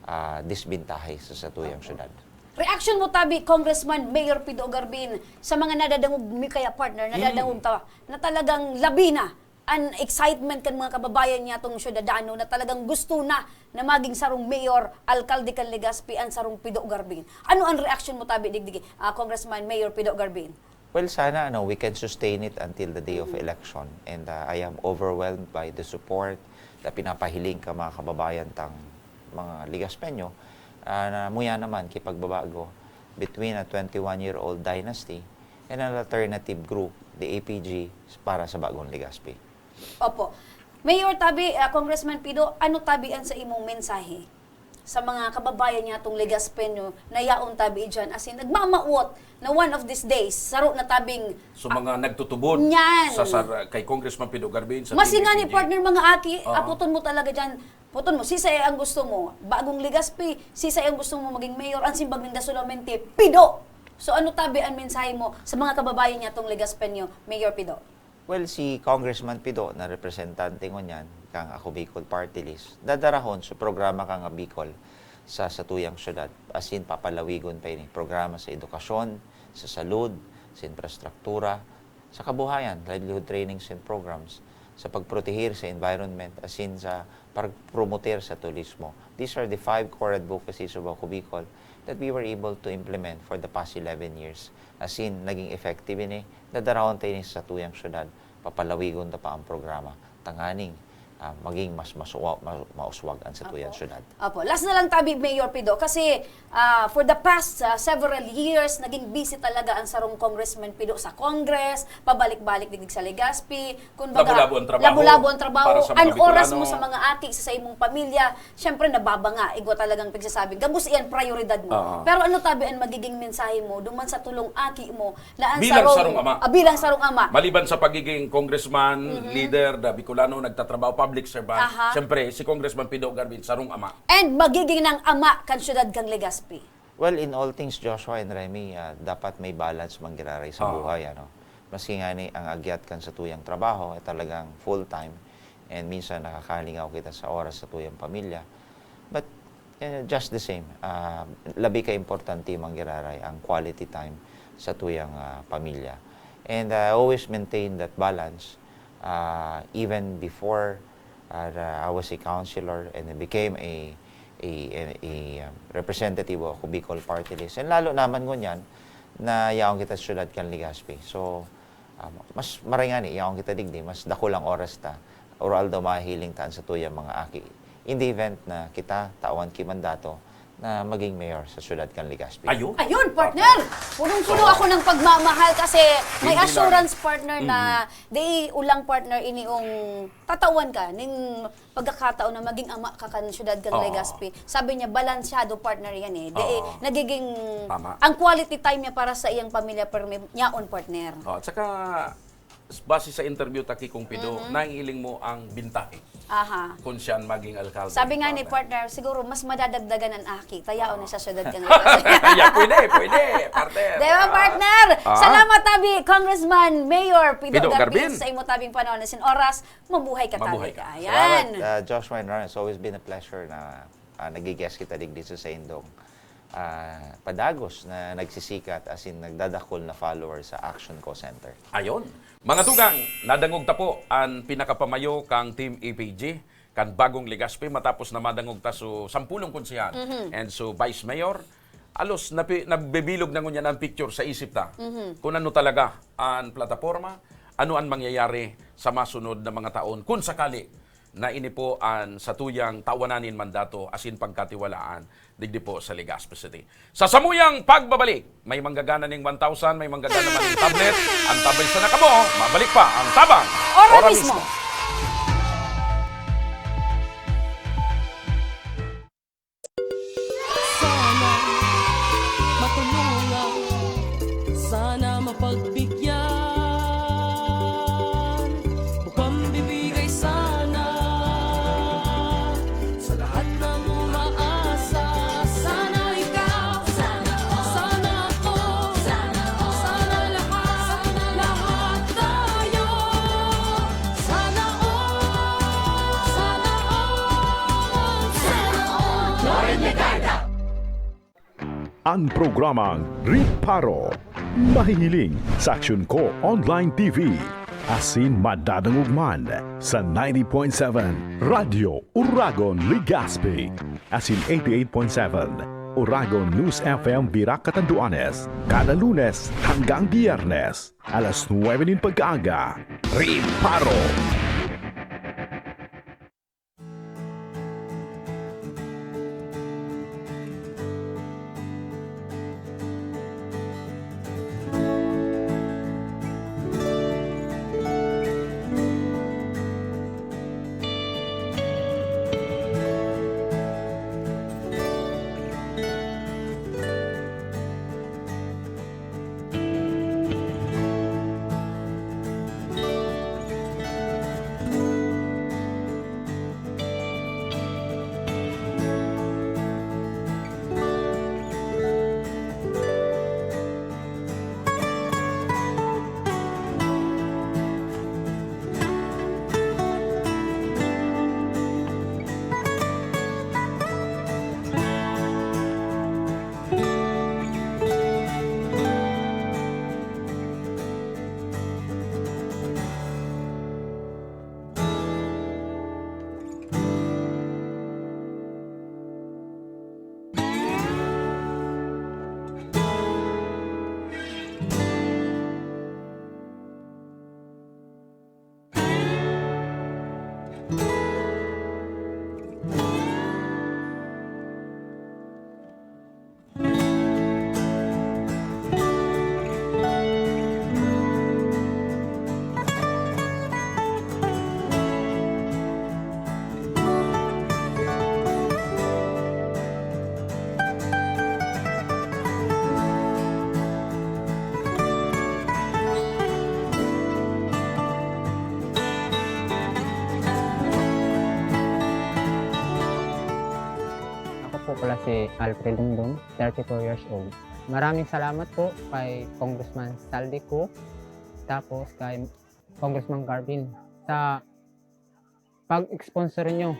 ah, disbentahe sa satuyang syudad. Reaction mo tabi, Congressman Mayor Pido Garbin, sa mga nadadangog mi kaya, partner, nadadangog ta, na talagang labi na an excitement kan mga kababayan niyatong syudadano na talagang gusto na na maging sarong mayor, alkalde kan Legazpi, an sarong Pido Garbin. Ano an reaksyon mo tabi digdi, ah, Congressman Mayor Pido Garbin? Well, sana, ano, we can sustain it until the day of election. And, uh, I am overwhelmed by the support na pinapahiling kan mga kababayan tang mga Legazpeño, ah, na muya naman kipagbabago between a twenty-one-year-old dynasty and an alternative group, the A P G, para sa Bagong Legazpi. Opo. Mayor tabi, ah, Congressman Pido, ano tabi an sa imong mensahe sa mga kababayan niyatong Legazpeño na yaon tabi dyan? As in, nagmamawot na one of these days, saro na tabing So mga nagtutubod Yan. sa, sa kay Congressman Pido Garbin sa Masi Team nga ni A P G. partner mga aki, Oo. aputon mo talaga dyan. Puton mo, sisay ang gusto mo? Bagong Legazpi, sisay ang gusto mo maging mayor? Ang simbag ninda solamente, Pido! So ano tabi ang mensahe mo sa mga kababayan niyatong Legazpeño, Mayor Pido? Well, si Congressman Pido na representante ngunyan kang Ako Bicol Party List, dadarahon sa programa kang Bicol sa satuyang syudad. As in, papalawigon pa ini. Programa sa edukasyon, sa salud, sa infrastruktura, sa kabuhayan, livelihood trainings and programs, sa pagprotehir sa environment, as in sa pagpromoter sa turismo. These are the five core advocacies of Ako Bicol that we were able to implement for the past eleven years. As in, naging effective ini, dadarahon ta ini sa satuyang syudad, papalawigon ta pa ang programa, tanganing, ah, maging mas masuwa, ma-, mauswag ang satuyang syudad. Opo. Last na lang tabi, Mayor Pido, kasi ah, for the past ah, several years, naging busy talaga ang sarong Congressman Pido sa Congress, pabalik-balik digdig sa Legazpi. Kumbaga, Labo-labo ang trabaho labo-labo ang trabaho. para sa mga Ang oras Bicolano. mo sa mga aki sa, sa imong pamilya, syempre nababanga, igwa talagang pagsasabi. Gabos iyan, prioridad mo. Oo. Pero ano tabi ang magiging mensahe mo duman sa tulong aki mo na ang Bilang sarong ama. Ah, bilang sarong ama. Maliban sa pagiging congressman, leader, the Bicolano, nagtatrabaho, public servant, Aha. siyempre, si Congressman Pido Garbin, sarong ama. And magiging nang ama kan syudad kang Legazpi. Well, in all things, Joshua and Remy, ah, dapat may balance man giraray sa Oo. buhay, ano. Maski nga ni ang agyat kan satuyang trabaho ay talagang full-time, and minsan nakakalingaw kita sa oras sa tuyang pamilya. But, eh, just the same, ah, labi ka importante man giraray ang quality time sa tuyang, ah, pamilya. And I always maintain that balance, ah, even before, ah, the, I was a councilor and I became a, a, a, a, um, representative of Bicol Party List. And lalo naman ngunyan, na yaon kita sa syudad kan Legazpi. So, ah, mas maray ngani, yaon kita digdi, mas dakul ang oras ta, or although mahihiling ta an satuyang mga aki. In the event na kita, tawan ki mandato, na maging mayor sa syudad kan Legazpi. Ayun. Ayun, partner! Punong-puno So, ako ng pagmamahal kasi may hindi lang assurance, partner, na Mm. di ulang, partner, ini yung tatawan ka ning pagkakataon na maging ama ka kan syudad kan Oo. Legazpi. Sabi niya, balansyado, partner, yan eh. Di, Oo. nagiging, Tama. ang quality time niya para sa iyang pamilya, permi, yaon, partner. Oh, at saka, base sa interview ta ki Kong Pido, Mhm. nahihiling mo ang bintahe Aha. kung siya ang maging alkalde. Sabi nga ni partner. Partner, siguro mas madadagdagan ang aki, ta yaon na sa syudad kan Legazpi. Yeah, pwede, pwede, partner. Di ba, Ah. partner? Ah. Salamat tabi, Congressman, Mayor Pido Pido Garbin, Garbin. Sa imo tabing panahon na sin oras. Mabuhay ka, Mabuhay Tabi. Ka. Ayan. Salamat, ah, Joshua and Ron. It's always been a pleasure na, ah, nag-guest kita digdi sa saindong, ah, padagos na nagsisikat, as in, nagdadakul na follower sa Action Co Center. Ayon. Mga tugang, nadangog ta po an pinakapamayo kang Team A P G, kan Bagong Legazpi, matapos na madangog ta su sampulong konsehal Mhm. and su Vice Mayor. Alos, napi, nabibilog na ngunyan ang picture sa isip ta. Mhm. Kung ano talaga an plataporma, ano an mangyayari sa masunod na mga taon, kung sakali na ini po an satuyang tawanan nin mandato asin pagkatiwalaan digdi po sa Legazpi City. Sa samuyang pagbabalik, may manggagana ning one thousand, may manggagana man ning tablet. Ang tablet sa nakamo, mabalik pa ang Tabang Ora Ora mismo. Mismo. Sana matulungan, sana mapagbigyan, mapagbibigay sana sa lahat ng umaasa. Sana ikaw, sana ako, sana lahat, lahat tayo. Sana all, sana all, sana all. Loren Legarda. An programang Riparo, mahihiling sa Aksyon Ko Online T V, asin madadangog man sa ninety point seven Radyo Uragon Legazpi, asin eighty-eight point seven Uragon News F M Virac Catanduanes, kada Lunes hanggang Biyernes. Alas nuebe nin pagkaaga, Riparo! Ako po pala si Alfred Dongdong, thirty-four years old. Maraming salamat po kay Congressman Saldi Co, tapos kay Congressman Garvin sa pag-sponsor nyo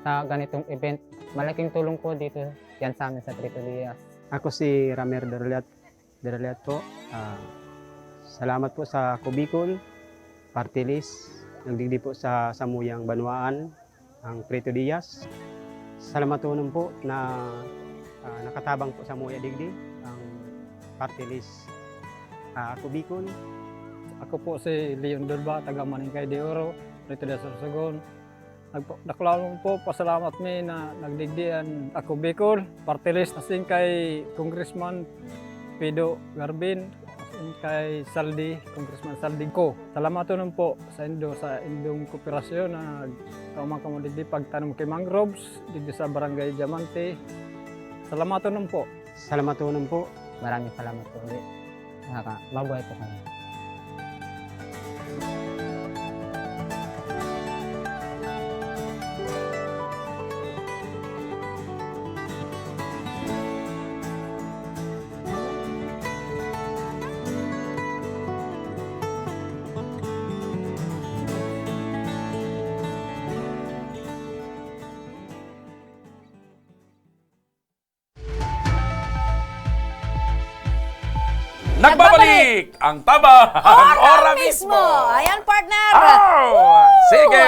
sa ganitong event. Malaking tulong po dito yan sa amin sa Trito Diaz. Ako si Ramer Dorliat, Dorliat po. Ah, salamat po sa Kubicol Party List. Nagdigdi po sa samuyang banwaan ang Trito Diaz. Salamatonon po na ah, nakatabang po samuya digdi ang Party list. Ah, ako Bicol. Ako po si Leon Dolba, taga Maningkay de Oro, Rito de Sorsogon. Nagpa-, dakulaon po, pasalamat mi na nagdigdi an Ako Bicol, party list, asin kay Congressman Pido Garbin, asin kay Saldi, Congressman Saldi ko. Salamaton po sa indo, sa indong kooperasyon na nagkaumang kamo digdi pagtanom ki mangroves, digdi sa Barangay Diamante. Salamaton po. Salamaton po. Maraming salamat po ulit. Nakaka-, mabuhay po kami. Nagbabalik ang Taba, ang Ora mismo. Ayan, partner. Oh, sige.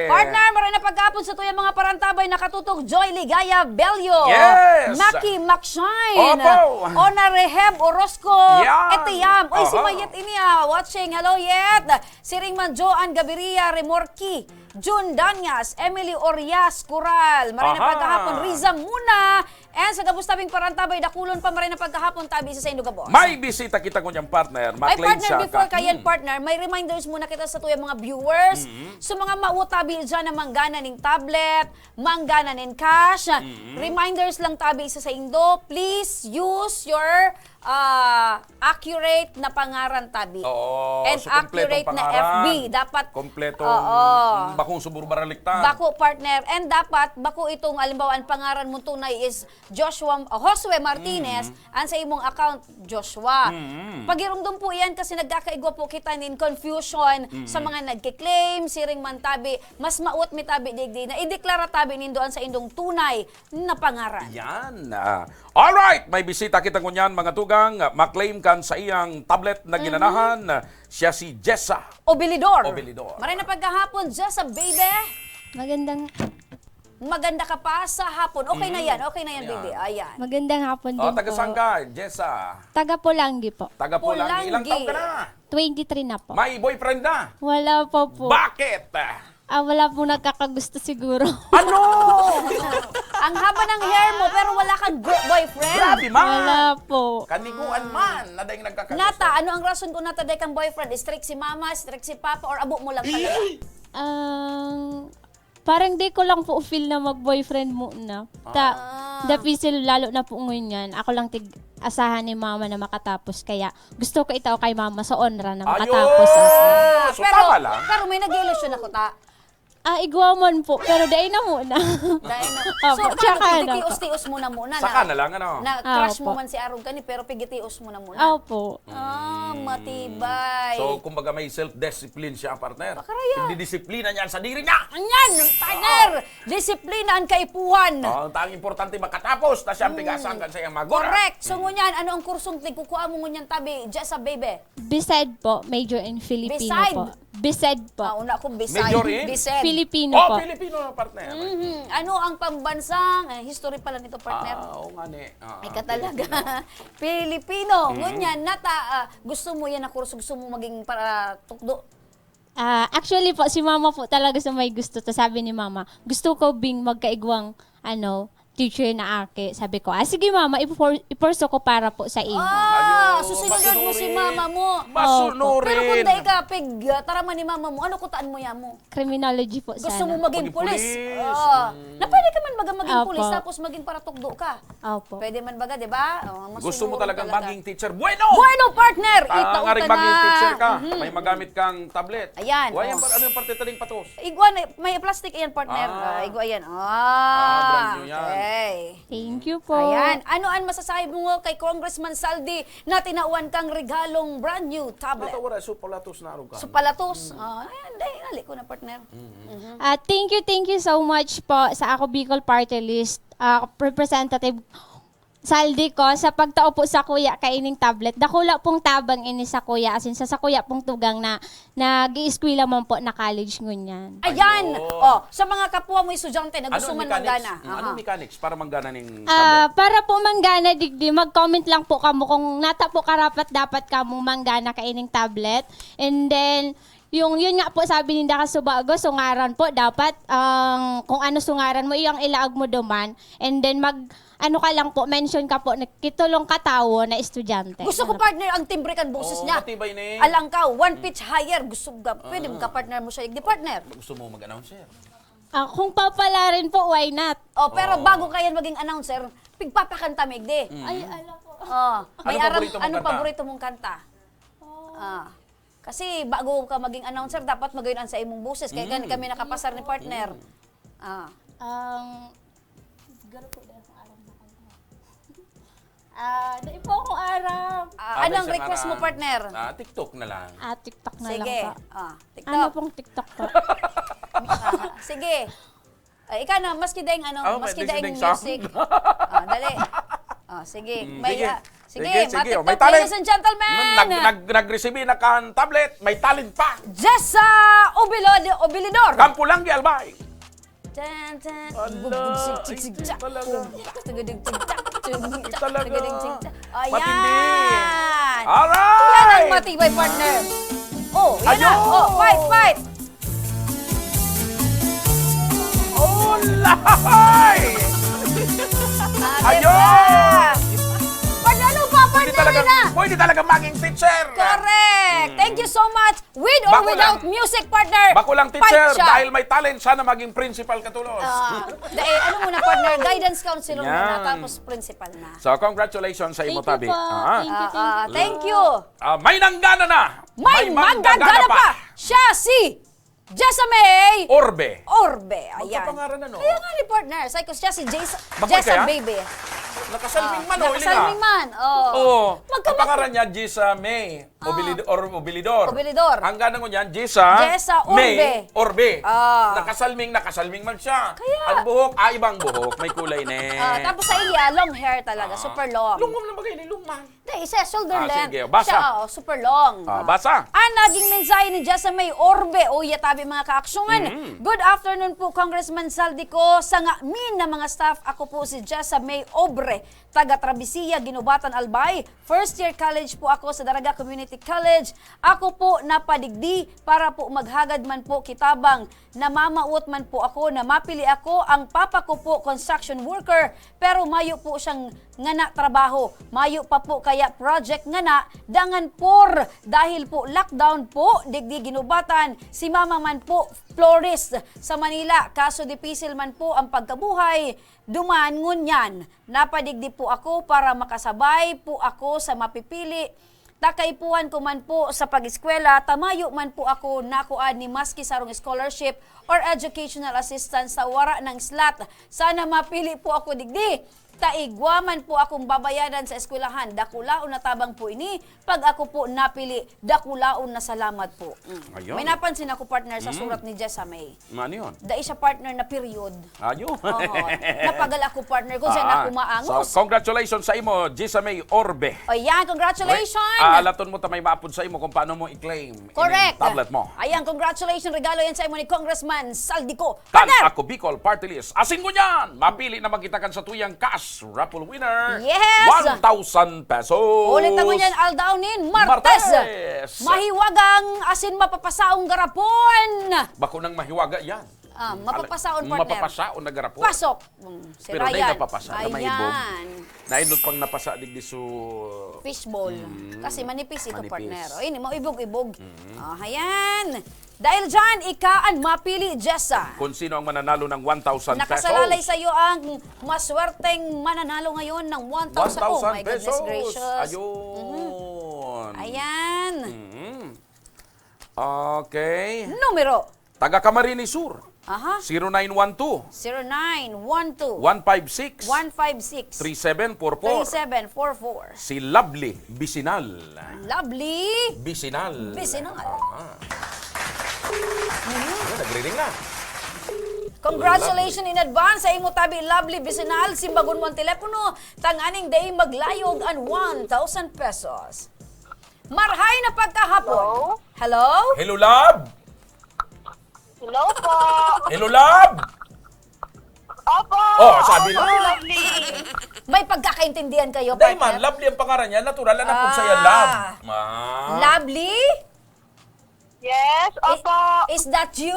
Partner, maray na paghapon sa tuyang mga parantabay, nakatutok, Joy Ligaya Bello. Yes. Maki Makshine. Opo. Ona Reheb Orozco. Yan. Etiam. Uy, si Aha. Mayet ini, ah. Watching. Hello, Yet. Siring man, Joan Gaviria Remorque. Jun Danyas, Emily Orias Coral. Maray na Aha. paghapon, Riza Muna. And sa gabos tabing parantabay, dakulon pa maray na paghahapon tabi sa saindo gabos. May bisita kita ngunyan, partner. Ay, Maklin partner, siya before ka. Kayan, Hmm. partner, may reminders muna kita sa tuyang mga viewers. Mm. So, mga mao tabi dyan na manggana ning tablet, manggana ning cash. Mm. Reminders lang tabi sa saindo, please use your, ah, accurate na pangaran tabi. Oo, And so, kompletong accurate na pangaran, F B. Dapat kompletong Oo. bakong subur baraliktan. Bako, partner. And dapat, bako itong, halimbawa, ang pangaran mo tunay is Joshua, Josue Martinez, Mm. ang sa imong account, Joshua. Mm. Pagirumdom po iyan kasi nagkakaigwa po kita nin confusion Mm. sa mga nagkiklaim, siring man tabi, mas mawot mi tabi digdi na ideklara tabi nindo ang sa indong tunay na pangaran. Yan. Ah, alright, may bisita kita ngunyan, mga tugang. Maklin kan sa iyang tablet na Mhm. ginanahan, siya si Jessa Obilidor. Obilidor. Maray na paghahapon, Jessa, baby. Magandang Maganda ka pa sa hapon. Okay na Mm. yan, okay na yan, Ayan. baby. Ayan. Magandang hapon Oh, din taga po. saan ka, Jessa? Taga Polangui po. Taga Polangui. Ilang Polangui. taon ka na? Twenty-three na po. May boyfriend na? Wala pa po. Bakit? Ah, wala pong nagkakagusto siguro. Ano? Ang haba ng hair mo, pero wala kang gr-, boyfriend? Grabe man. Wala po. Kaniguan man, na dahil nagkakagusto. Nata, ano ang rason kung nata dahil kang boyfriend? Strict si mama, strict si papa, or abo mo lang talaga? Ang Parang di ko lang po feel na mag-boyfriend muna. Ta-, Ah. the peaceful, lalo na po ngunyan, ako lang tig-asahan ni mama na makatapos. Kaya gusto ko itao kay mama sa onra na Ayun! makatapos ako. So, Pero, tama lang. pero may nag-iilusyon ako, ta. Ah, igwa man po, pero dai na muna. Dai na. Opo, So, tsaka parang na po. pigitios-tios mo na muna Saka na, na lang, ano? na crush mo Opo. man si Arog kani, pero pigitios mo na muna. Opo. Ah, Mm. matibay. So, kumbaga may self-discipline siya, partner. Pakaraya. Didisiplina niya ang sadiri niya. Anyan, partner! Oo. Disiplina ang kaipuhan. Oo, ang tanging importante makatapos na siya ang Mm. pigasangkan sa iyang mga gurang. Correct. So, Mm. ngunyan, ano ang kursong tigkukua mo ngunyan tabi, Jessa, baby? Beside po, major in Filipino Beside? po. Beside po. Ah, una ko, beside. Major in? Beside. Filipino Oh, po. Filipino na partner. Mhm. Ano ang pambansang, eh, history pala nito, partner? Ah, oo nga ni. Ah, Ay, ka talaga. Filipino. Filipino. Mhm. Ngunyan, nata, ah, gusto mo yan na kurso, gusto mo maging para tukdo? Ah, actually po, si mama po talaga sa may gusto to. Sabi ni mama, "Gusto ko bing magkaigwang, ano, teacher na aki." Sabi ko, "Ah, sige mama, ipupor-, iporso ko para po sa imo." Ah, Ayun, so sinunod mo si masunuri. mama mo. Masunuri. Opo. Pero kung dai ka, pig, ah, tarama ni mama mo, ano kutaan mo ya mo? Criminology po Gusto sana. mo maging Maging pulis? pulis. Oo. Mm. Na pwede ka man baga maging Opo. pulis, tapos maging paratukdo ka. Opo. Pwede man baga, di ba? Oh, mas Gusto mo siguro talagang talaga. maging teacher? Bueno! Bueno, partner! Itaw Tangaring ka maging na. teacher ka, Mhm. may magamit kang tablet. Ayan, Why, oh. ang par-, ano yung parte taling patos? Igwa na, may plastic yan, partner. Ah. Ah, igwa yan. Ah, Ah, brand new yan. okay. Thank you po. Ayan. Ano ang masasabi mo kay Congressman Saldi na tinauan kang regalong brand new tablet? Natawa na, so palatos na arog ka. So palatos. Mm. Ah, ayan, dahil nali ko na, partner. Mm. Mhm. Ah, thank you, thank you so much po sa Ako Bicol Party List, ah, Representative Saldi ko, sa pagtao po sa kuya kaining tablet, dakula pong tabang ini sa kuya, as in, sa, sa kuya pong tugang na nag-iiskwela man po na college ngunyan. Ayan! Ayun. Oh, sa mga kapwa mo estudyante na Ano gusto ang man mechanics? manggana. Mm, Aha. anong mechanics para manggana ning Ah, tablet? para po manggana, digdi, mag-comment lang po kamo kung nata po karapat-dapat kamo manggana kaining tablet. And then, yung, yun nga po, sabi ninda ka subago, sungaran po, dapat ang, kung ano sungaran mo, iyang ilaag mo duman. And then, mag, ano ka lang po, mention ka po, nagkitulong katawo na estudyante. Gusto ko, Ano? partner, ang timbre kan boses Oo, niya. matibay na eh. Alang ka, one pitch higher. Gusto ka, pwede Ah. ka, partner mo siya, di partner. Gusto mo mag-announcer? Ah, kung papalarin po, why not? Oh, pero Ah. bago ka yan maging announcer, pigpapakanta, Migdi. Mm. Ay, alam ko. Oh, may Anong aram, paborito mong anong kanta? paborito mong kanta? Oh. Ah. Kasi bago ka maging announcer, dapat magayon an sa imong boses. Kaya gani Mm. kami nakapasar ni partner. Mm. Ah. Ang, siguro po dahil kung alam na kanta. Ah, dahil po akong aram. Ah, Ah, anong may isang request mo, aram. partner? Ah, TikTok na lang. Ah, TikTok na Sige. lang po. Ah, TikTok. Ano pong TikTok po? Ah, sige. Ay, ikaw na, maski daing ano, Oh, may maski daing daing sound. music. Ah, dali. Ah, sige. Mm, May, sige. ah, sige, Sige, sige. matiktok, Oh, may talent. ladies and gentlemen. Nag-, nag-, nag-receive na kan tablet, may talent pa. Jessa Obilod-, Obilidor. Kampo lang, Albay. Tan, tan. Ala, Bug, bug, sig, sig, sig, ay, jak. talaga. Bug, tug, tug, tug, jak. Tug, Ay, jak. talaga. Tug, tug, tug, jak. Ayan. Matindi. Alright. Yan ang matibay, partner. Oh, yan na. Ayun. Oh, fight, fight. Alright! Ah, Ayun! diba? Pag ano pa, Pwede partner talaga, na? pwede talaga maging teacher. Correct. Mm. Thank you so much. With or Bako without lang. music, partner. Bako lang, Fight teacher, siya. dahil may talent, sana maging principal ka tulos. Ah, dahil ano muna, partner? Guidance counselor muna, Yan. tapos principal na. So, congratulations sa imo, Thank you tabi. po. Ah. Thank you, Ah, thank ah, you. thank you. Ah, may nanggana na. May May manggagana manggagana pa. pa. Siya si Jessa May Orbe. Orbe. Ayan. Magkapangaran, ano? Kaya nga ni partner, sabi ko siya si Jessa, Bakoy Jessa kaya? Baby. Nakasalming Ah, man, oh, nakasalming ilinga. man. Oh. Oo. Magkama- Ang pangaran niya, Jessa May. Ah. Obilid-, or Obilidor. Obilidor. Ang gana ko niyan, Jessa Jessa May Orbe. Orbe. Ah. Nakasalming, nakasalming man siya. Kaya Ang buhok, ah, ibang buhok. May kulay na eh. Ah, tapos sa iya, long hair talaga, Ah. super long. Long man lang bagay ni long man. Hindi, isa, shoulder Ah, length. sige, basa. Siya, oo, super long. Ah, Ah. basa. Ang naging mensahe ni Jessa May Orbe, o yatabi mga kaaksyongan. Mm. Good afternoon po, Congressman Saldico. Sa ngamin na mga staff, ako po si Jessa May Obre, taga Travesilla, Guinobatan, Albay. First year college po ako sa Daraga Community College. Ako po napadigdi para po maghagad man po kitabang. Namamawot man po ako na mapili ako. Ang papa ko po, construction worker, pero mayo po siyang ngana trabaho. Mayo pa po kaya project ngana, dangan por, dahil po lockdown po, digdi Guinobatan, si mama man po, florist sa Manila. Kaso dipisil man po ang pagkabuhay, duman ngunyan. Napadigdi po ako para makasabay po ako sa mapipili. Ta kaipuhan ko man po sa pag-eskwela, ta mayo man po ako nakuan ni maski sarong scholarship or educational assistance ta wara nang slot. Sana mapili po ako digdi. Ta igwa man po akong babayadan sa eskwelahan. Dakulaon na tabang po ini. Pag ako po napili, dakulaon na salamat po. Mm. Ayun. May napansin ako, partner, sa Mm. surat ni Jessa May. Ano yun? Dai siya partner na period. Ayo. Oo. Napagal ako, partner, kung saan Ah, ako maangos. So, congratulations sa imo, Jessa May Orbe. O yan, congratulations. Wait, ah, alaton mo ta may maapod sa imo kung paano mo i-claim Correct. ining tablet mo. Ayan, congratulations. Regalo yan sa imo ni Congressman Saldico. Kan Partner! Ako Bicol Party List. Asin ko niyan, mapili na magkita kan sa tuyang cash raffle winner. Yes! One thousand pesos. Ulit ako niyan, aldaw nin Martes. Martes. Mahiwagang asin mapapasaong garapon. Bako nang mahiwaga yan. Ah, mapapasaon, partner. Mapapasaon na garapon. Pasok. Mm, Pero sirayan. Nay napapasa na may ibog. Ayan. Nainot pang napasa digdi so Fishball. Mm. Kasi manipis ito, Manipis. partner. O, ini, maibog-ibog. Mm. Ah, ayan. Dahil dyan, ika an mapili, Jessa. Kung sino ang mananalo ng one thousand pesos. Nakasalalay sa'yo ang maswerteng mananalo ngayon ng one thousand. Oh, my goodness gracious. Ayun. Mhm. Ayan. Mhm. Okay. Numero. Taga Camarines Sur. Aha. Zero nine one two. Zero nine one two. One five six. One five six. Three seven four four. Three seven four four. Si Lovely Bisinal. Lovely Bisinal. Bisinal. Aha. Mhm. Ayun, nagre-ring na. Congratulations in advance sa imo tabi, Lovely Bisinal. Simbagon mo ang telepono, tanganing dai maglayog an one thousand pesos. Marhay na pagkahapon. Hello? Hello? Hello, love! Hello po! Hello, love! Opo! Oh, sabi na. Opo, lovely. May pagkakaintindihan kayo, Dai man, partner? Lovely ang pangaran niya. Natural na napon Ah. sa'yo, love. Ah. Lovely? Yes, I- opo. Is that you?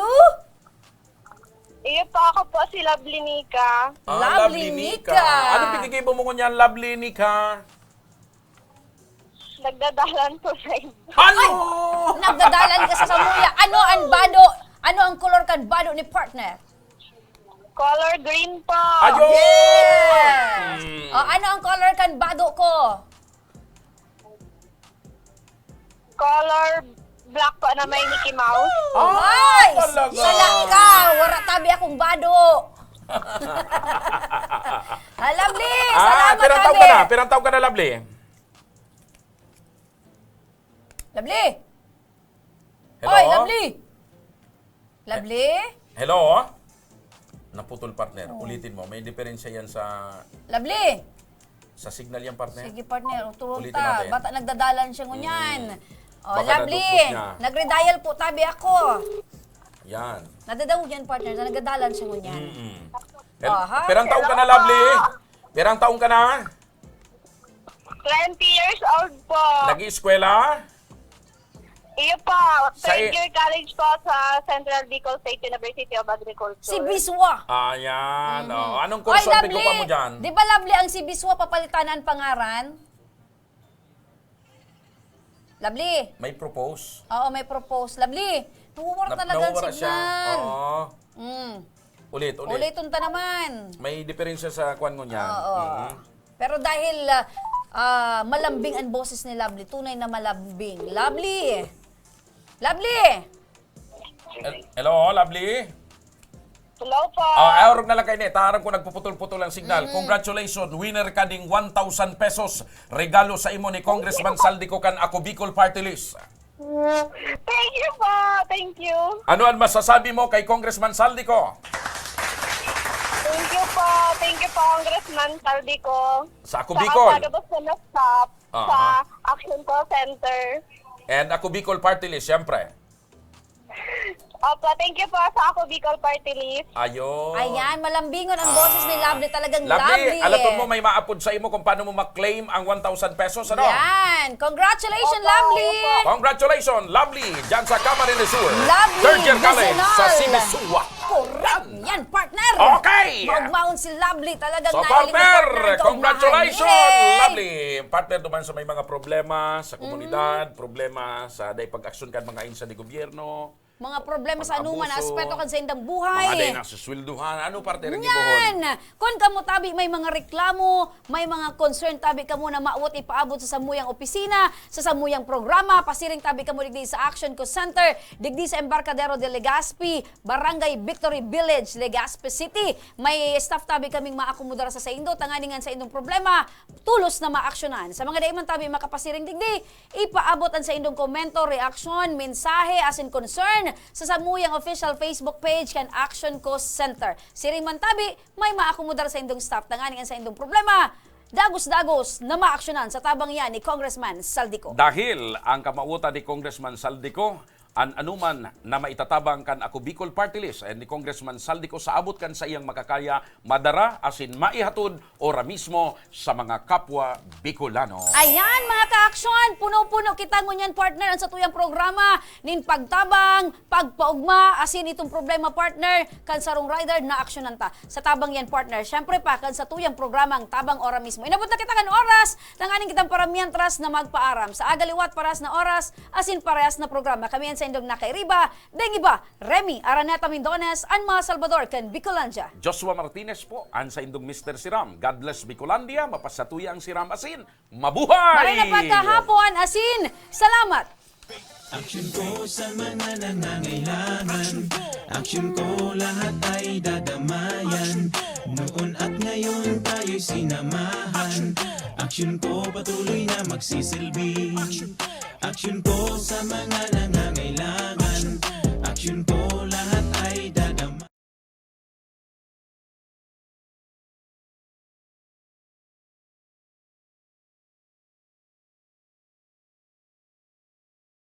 Iyo po, ako po si Lovely Nika. Ah, Lovely Lovely Nika. Nika. Ano binigay mo mo ngunyan, Lovely Nika? Nagdadalan po sa inyo. Ano? Ay! Nagdadalan ka sa samuya. Ano ang bado? Ano ang kolor kan bado ni partner? Color green po. Ayun! Yes! Mm. O, ano ang color kan bado ko? Color black po na may Mickey Mouse. Ah, Ay! talaga? Sala ka! Wara tabi akong bado! Ah, lovely! Ah, Salamat, pirang taon ka lovely! na? Pirang taon ka na, lovely? Lovely! Hello? Oy, lovely! Lovely? Hello? Naputol, partner. Oh. Ulitin mo. May diferensya yan sa Lovely! sa signal yan, partner. Sige, partner. Utulon Ulitin ta. natin. Bata nagdadalan siya ngunyan. Mm. Oh, Baka lovely. nadukot niya. Nagre-dial po tabi ako. Yan. Nadadangog yan, partner, na nagdadalan siya ngunyan. Mm-mm. Hel-, Aha, pirang taon ka hello na, lovely? po. Pirang taon ka na? Twenty years old po. Nag-ieskwela? Iyo po, Sa third i- year college po sa Central Bicol State University of Agriculture. Si Biswa. Ayan, Mhm. oh. Anong Oy, kurso ang Lovely! pigkukuha mo dyan? Di ba, Lovely, ang si Biswa papalitan ang pangaran? Lovely. May propose? Oo, may propose. Lovely, nawawara Na-, talaga ang nawawara siya. signal. Oo. Mm. Ulit, ulit. Uliton ta naman. May diferensya sa kwan mo niyan. Oo. Mhm. Pero dahil, ah, ah, malambing ang boses ni Lovely, tunay na malambing. Lovely! Lovely! Hel-, hello, Lovely? Hello po. Ah, orog na lang kayo, ne. Taharan ko nagpuputol-putol ang signal. Mm. Congratulations, winner ka ding one thousand pesos. Regalo sa imo ni Congressman Saldico kan Ako Bicol Party List. Thank you po. Thank you. Ano ang masasabi mo kay Congressman Saldico? Thank you po. Thank you po, Congressman Saldico. Sa Ako Sa Bicol. Sagabos na staff, Aha. sa Action Call Center. And Ako Bicol Party List, siyempre. Opo, thank you po sa Ako Bicol Party List. Ayun. Ayan, malambingon ang boses ni Ah. Lovely, talagang Lovely, lovely alaton eh. mo, may maapod sa imo kung paano mo ma-claim ang one thousand pesos, ano? Yan. Congratulations, Opo, Lovely. opo. Congratulations, Lovely, dyan sa Camarines Sur. Lovely, Third year college sa Visinal. Sibisua. Correct. Yan. Yan, partner. Okay. Maugmaon si Lovely. Talagang So, nahiling ni partner, partner ang kaugmahan. congratulations, Yay! Lovely. Partner, duman sa may mga problema sa komunidad, Mm. problema sa dai pag-aksyon kan mga insa de gobyerno. Mga problema sa anuman na Pang-abuso, aspeto kan saindang buhay. Mga dai nasusweldohan. Ano, partner, ang Yan! gibohon? Kun kamo tabi may mga reklamo, may mga concern tabi kamo na mawot ipaabot sa samuyang opisina, sa samuyang programa, pasiring tabi kamo digdi sa Action Call Center, digdi sa Embarcadero de Legazpi, Barangay Victory Village, Legazpi City. May staff tabi kaming maakomodar sa saindo, tanganing an saindong problema, tolos na maaksyonan. Sa mga dai man tabi makapasiring digdi, ipaabot an saindong komento, reaksyon, mensahe, asin concern sa samuyang official Facebook page kan Action Call Center. Siring man tabi, may maakomodar saindong staff tanganing an saindong problema, dagos-dagos na maaksyonan sa tabang iyan ni Congressman Saldico. Dahil ang kamawotan ni Congressman Saldico, an anuman na maitatabang kan Ako Bicol Party List and ni Congressman Saldico sa abot kan saiyang makakaya, madara asin maihatod ora mismo sa mga kapwa Bicolano. Ayan, mga kaaksyon, puno-puno kita ngunyan, partner, ang satuyang programa nin pagtabang, pagpaugma, asin itong problema, partner, kan sarong rider na aksyonan ta. Sa tabang yan, partner, syempre pa, kan satuyang programang Tabang Ora Mismo. Inabot na kita kan oras, tanganing kitang paramiyan tras na magpaaram. Sa aga liwat, parehas na oras, asin parehas na programa. Kami yan sa indong nakairiba, deng iba, Remy Araneta Mindones, an mga Salvador kan Bicolandia. Joshua Martinez po, an saindong Mister Siram. God bless Bicolandia, mapasatuya ang Siram asin mabuhay! Maray na pagkahapon, asin salamat! Aksyon ko sa mga nangangailangan. Aksyon ko lahat ay dadamayan. Noon at ngayon tayo'y sinamahan. Aksyon ko patuloy na magsisilbi. Aksyon ko sa mga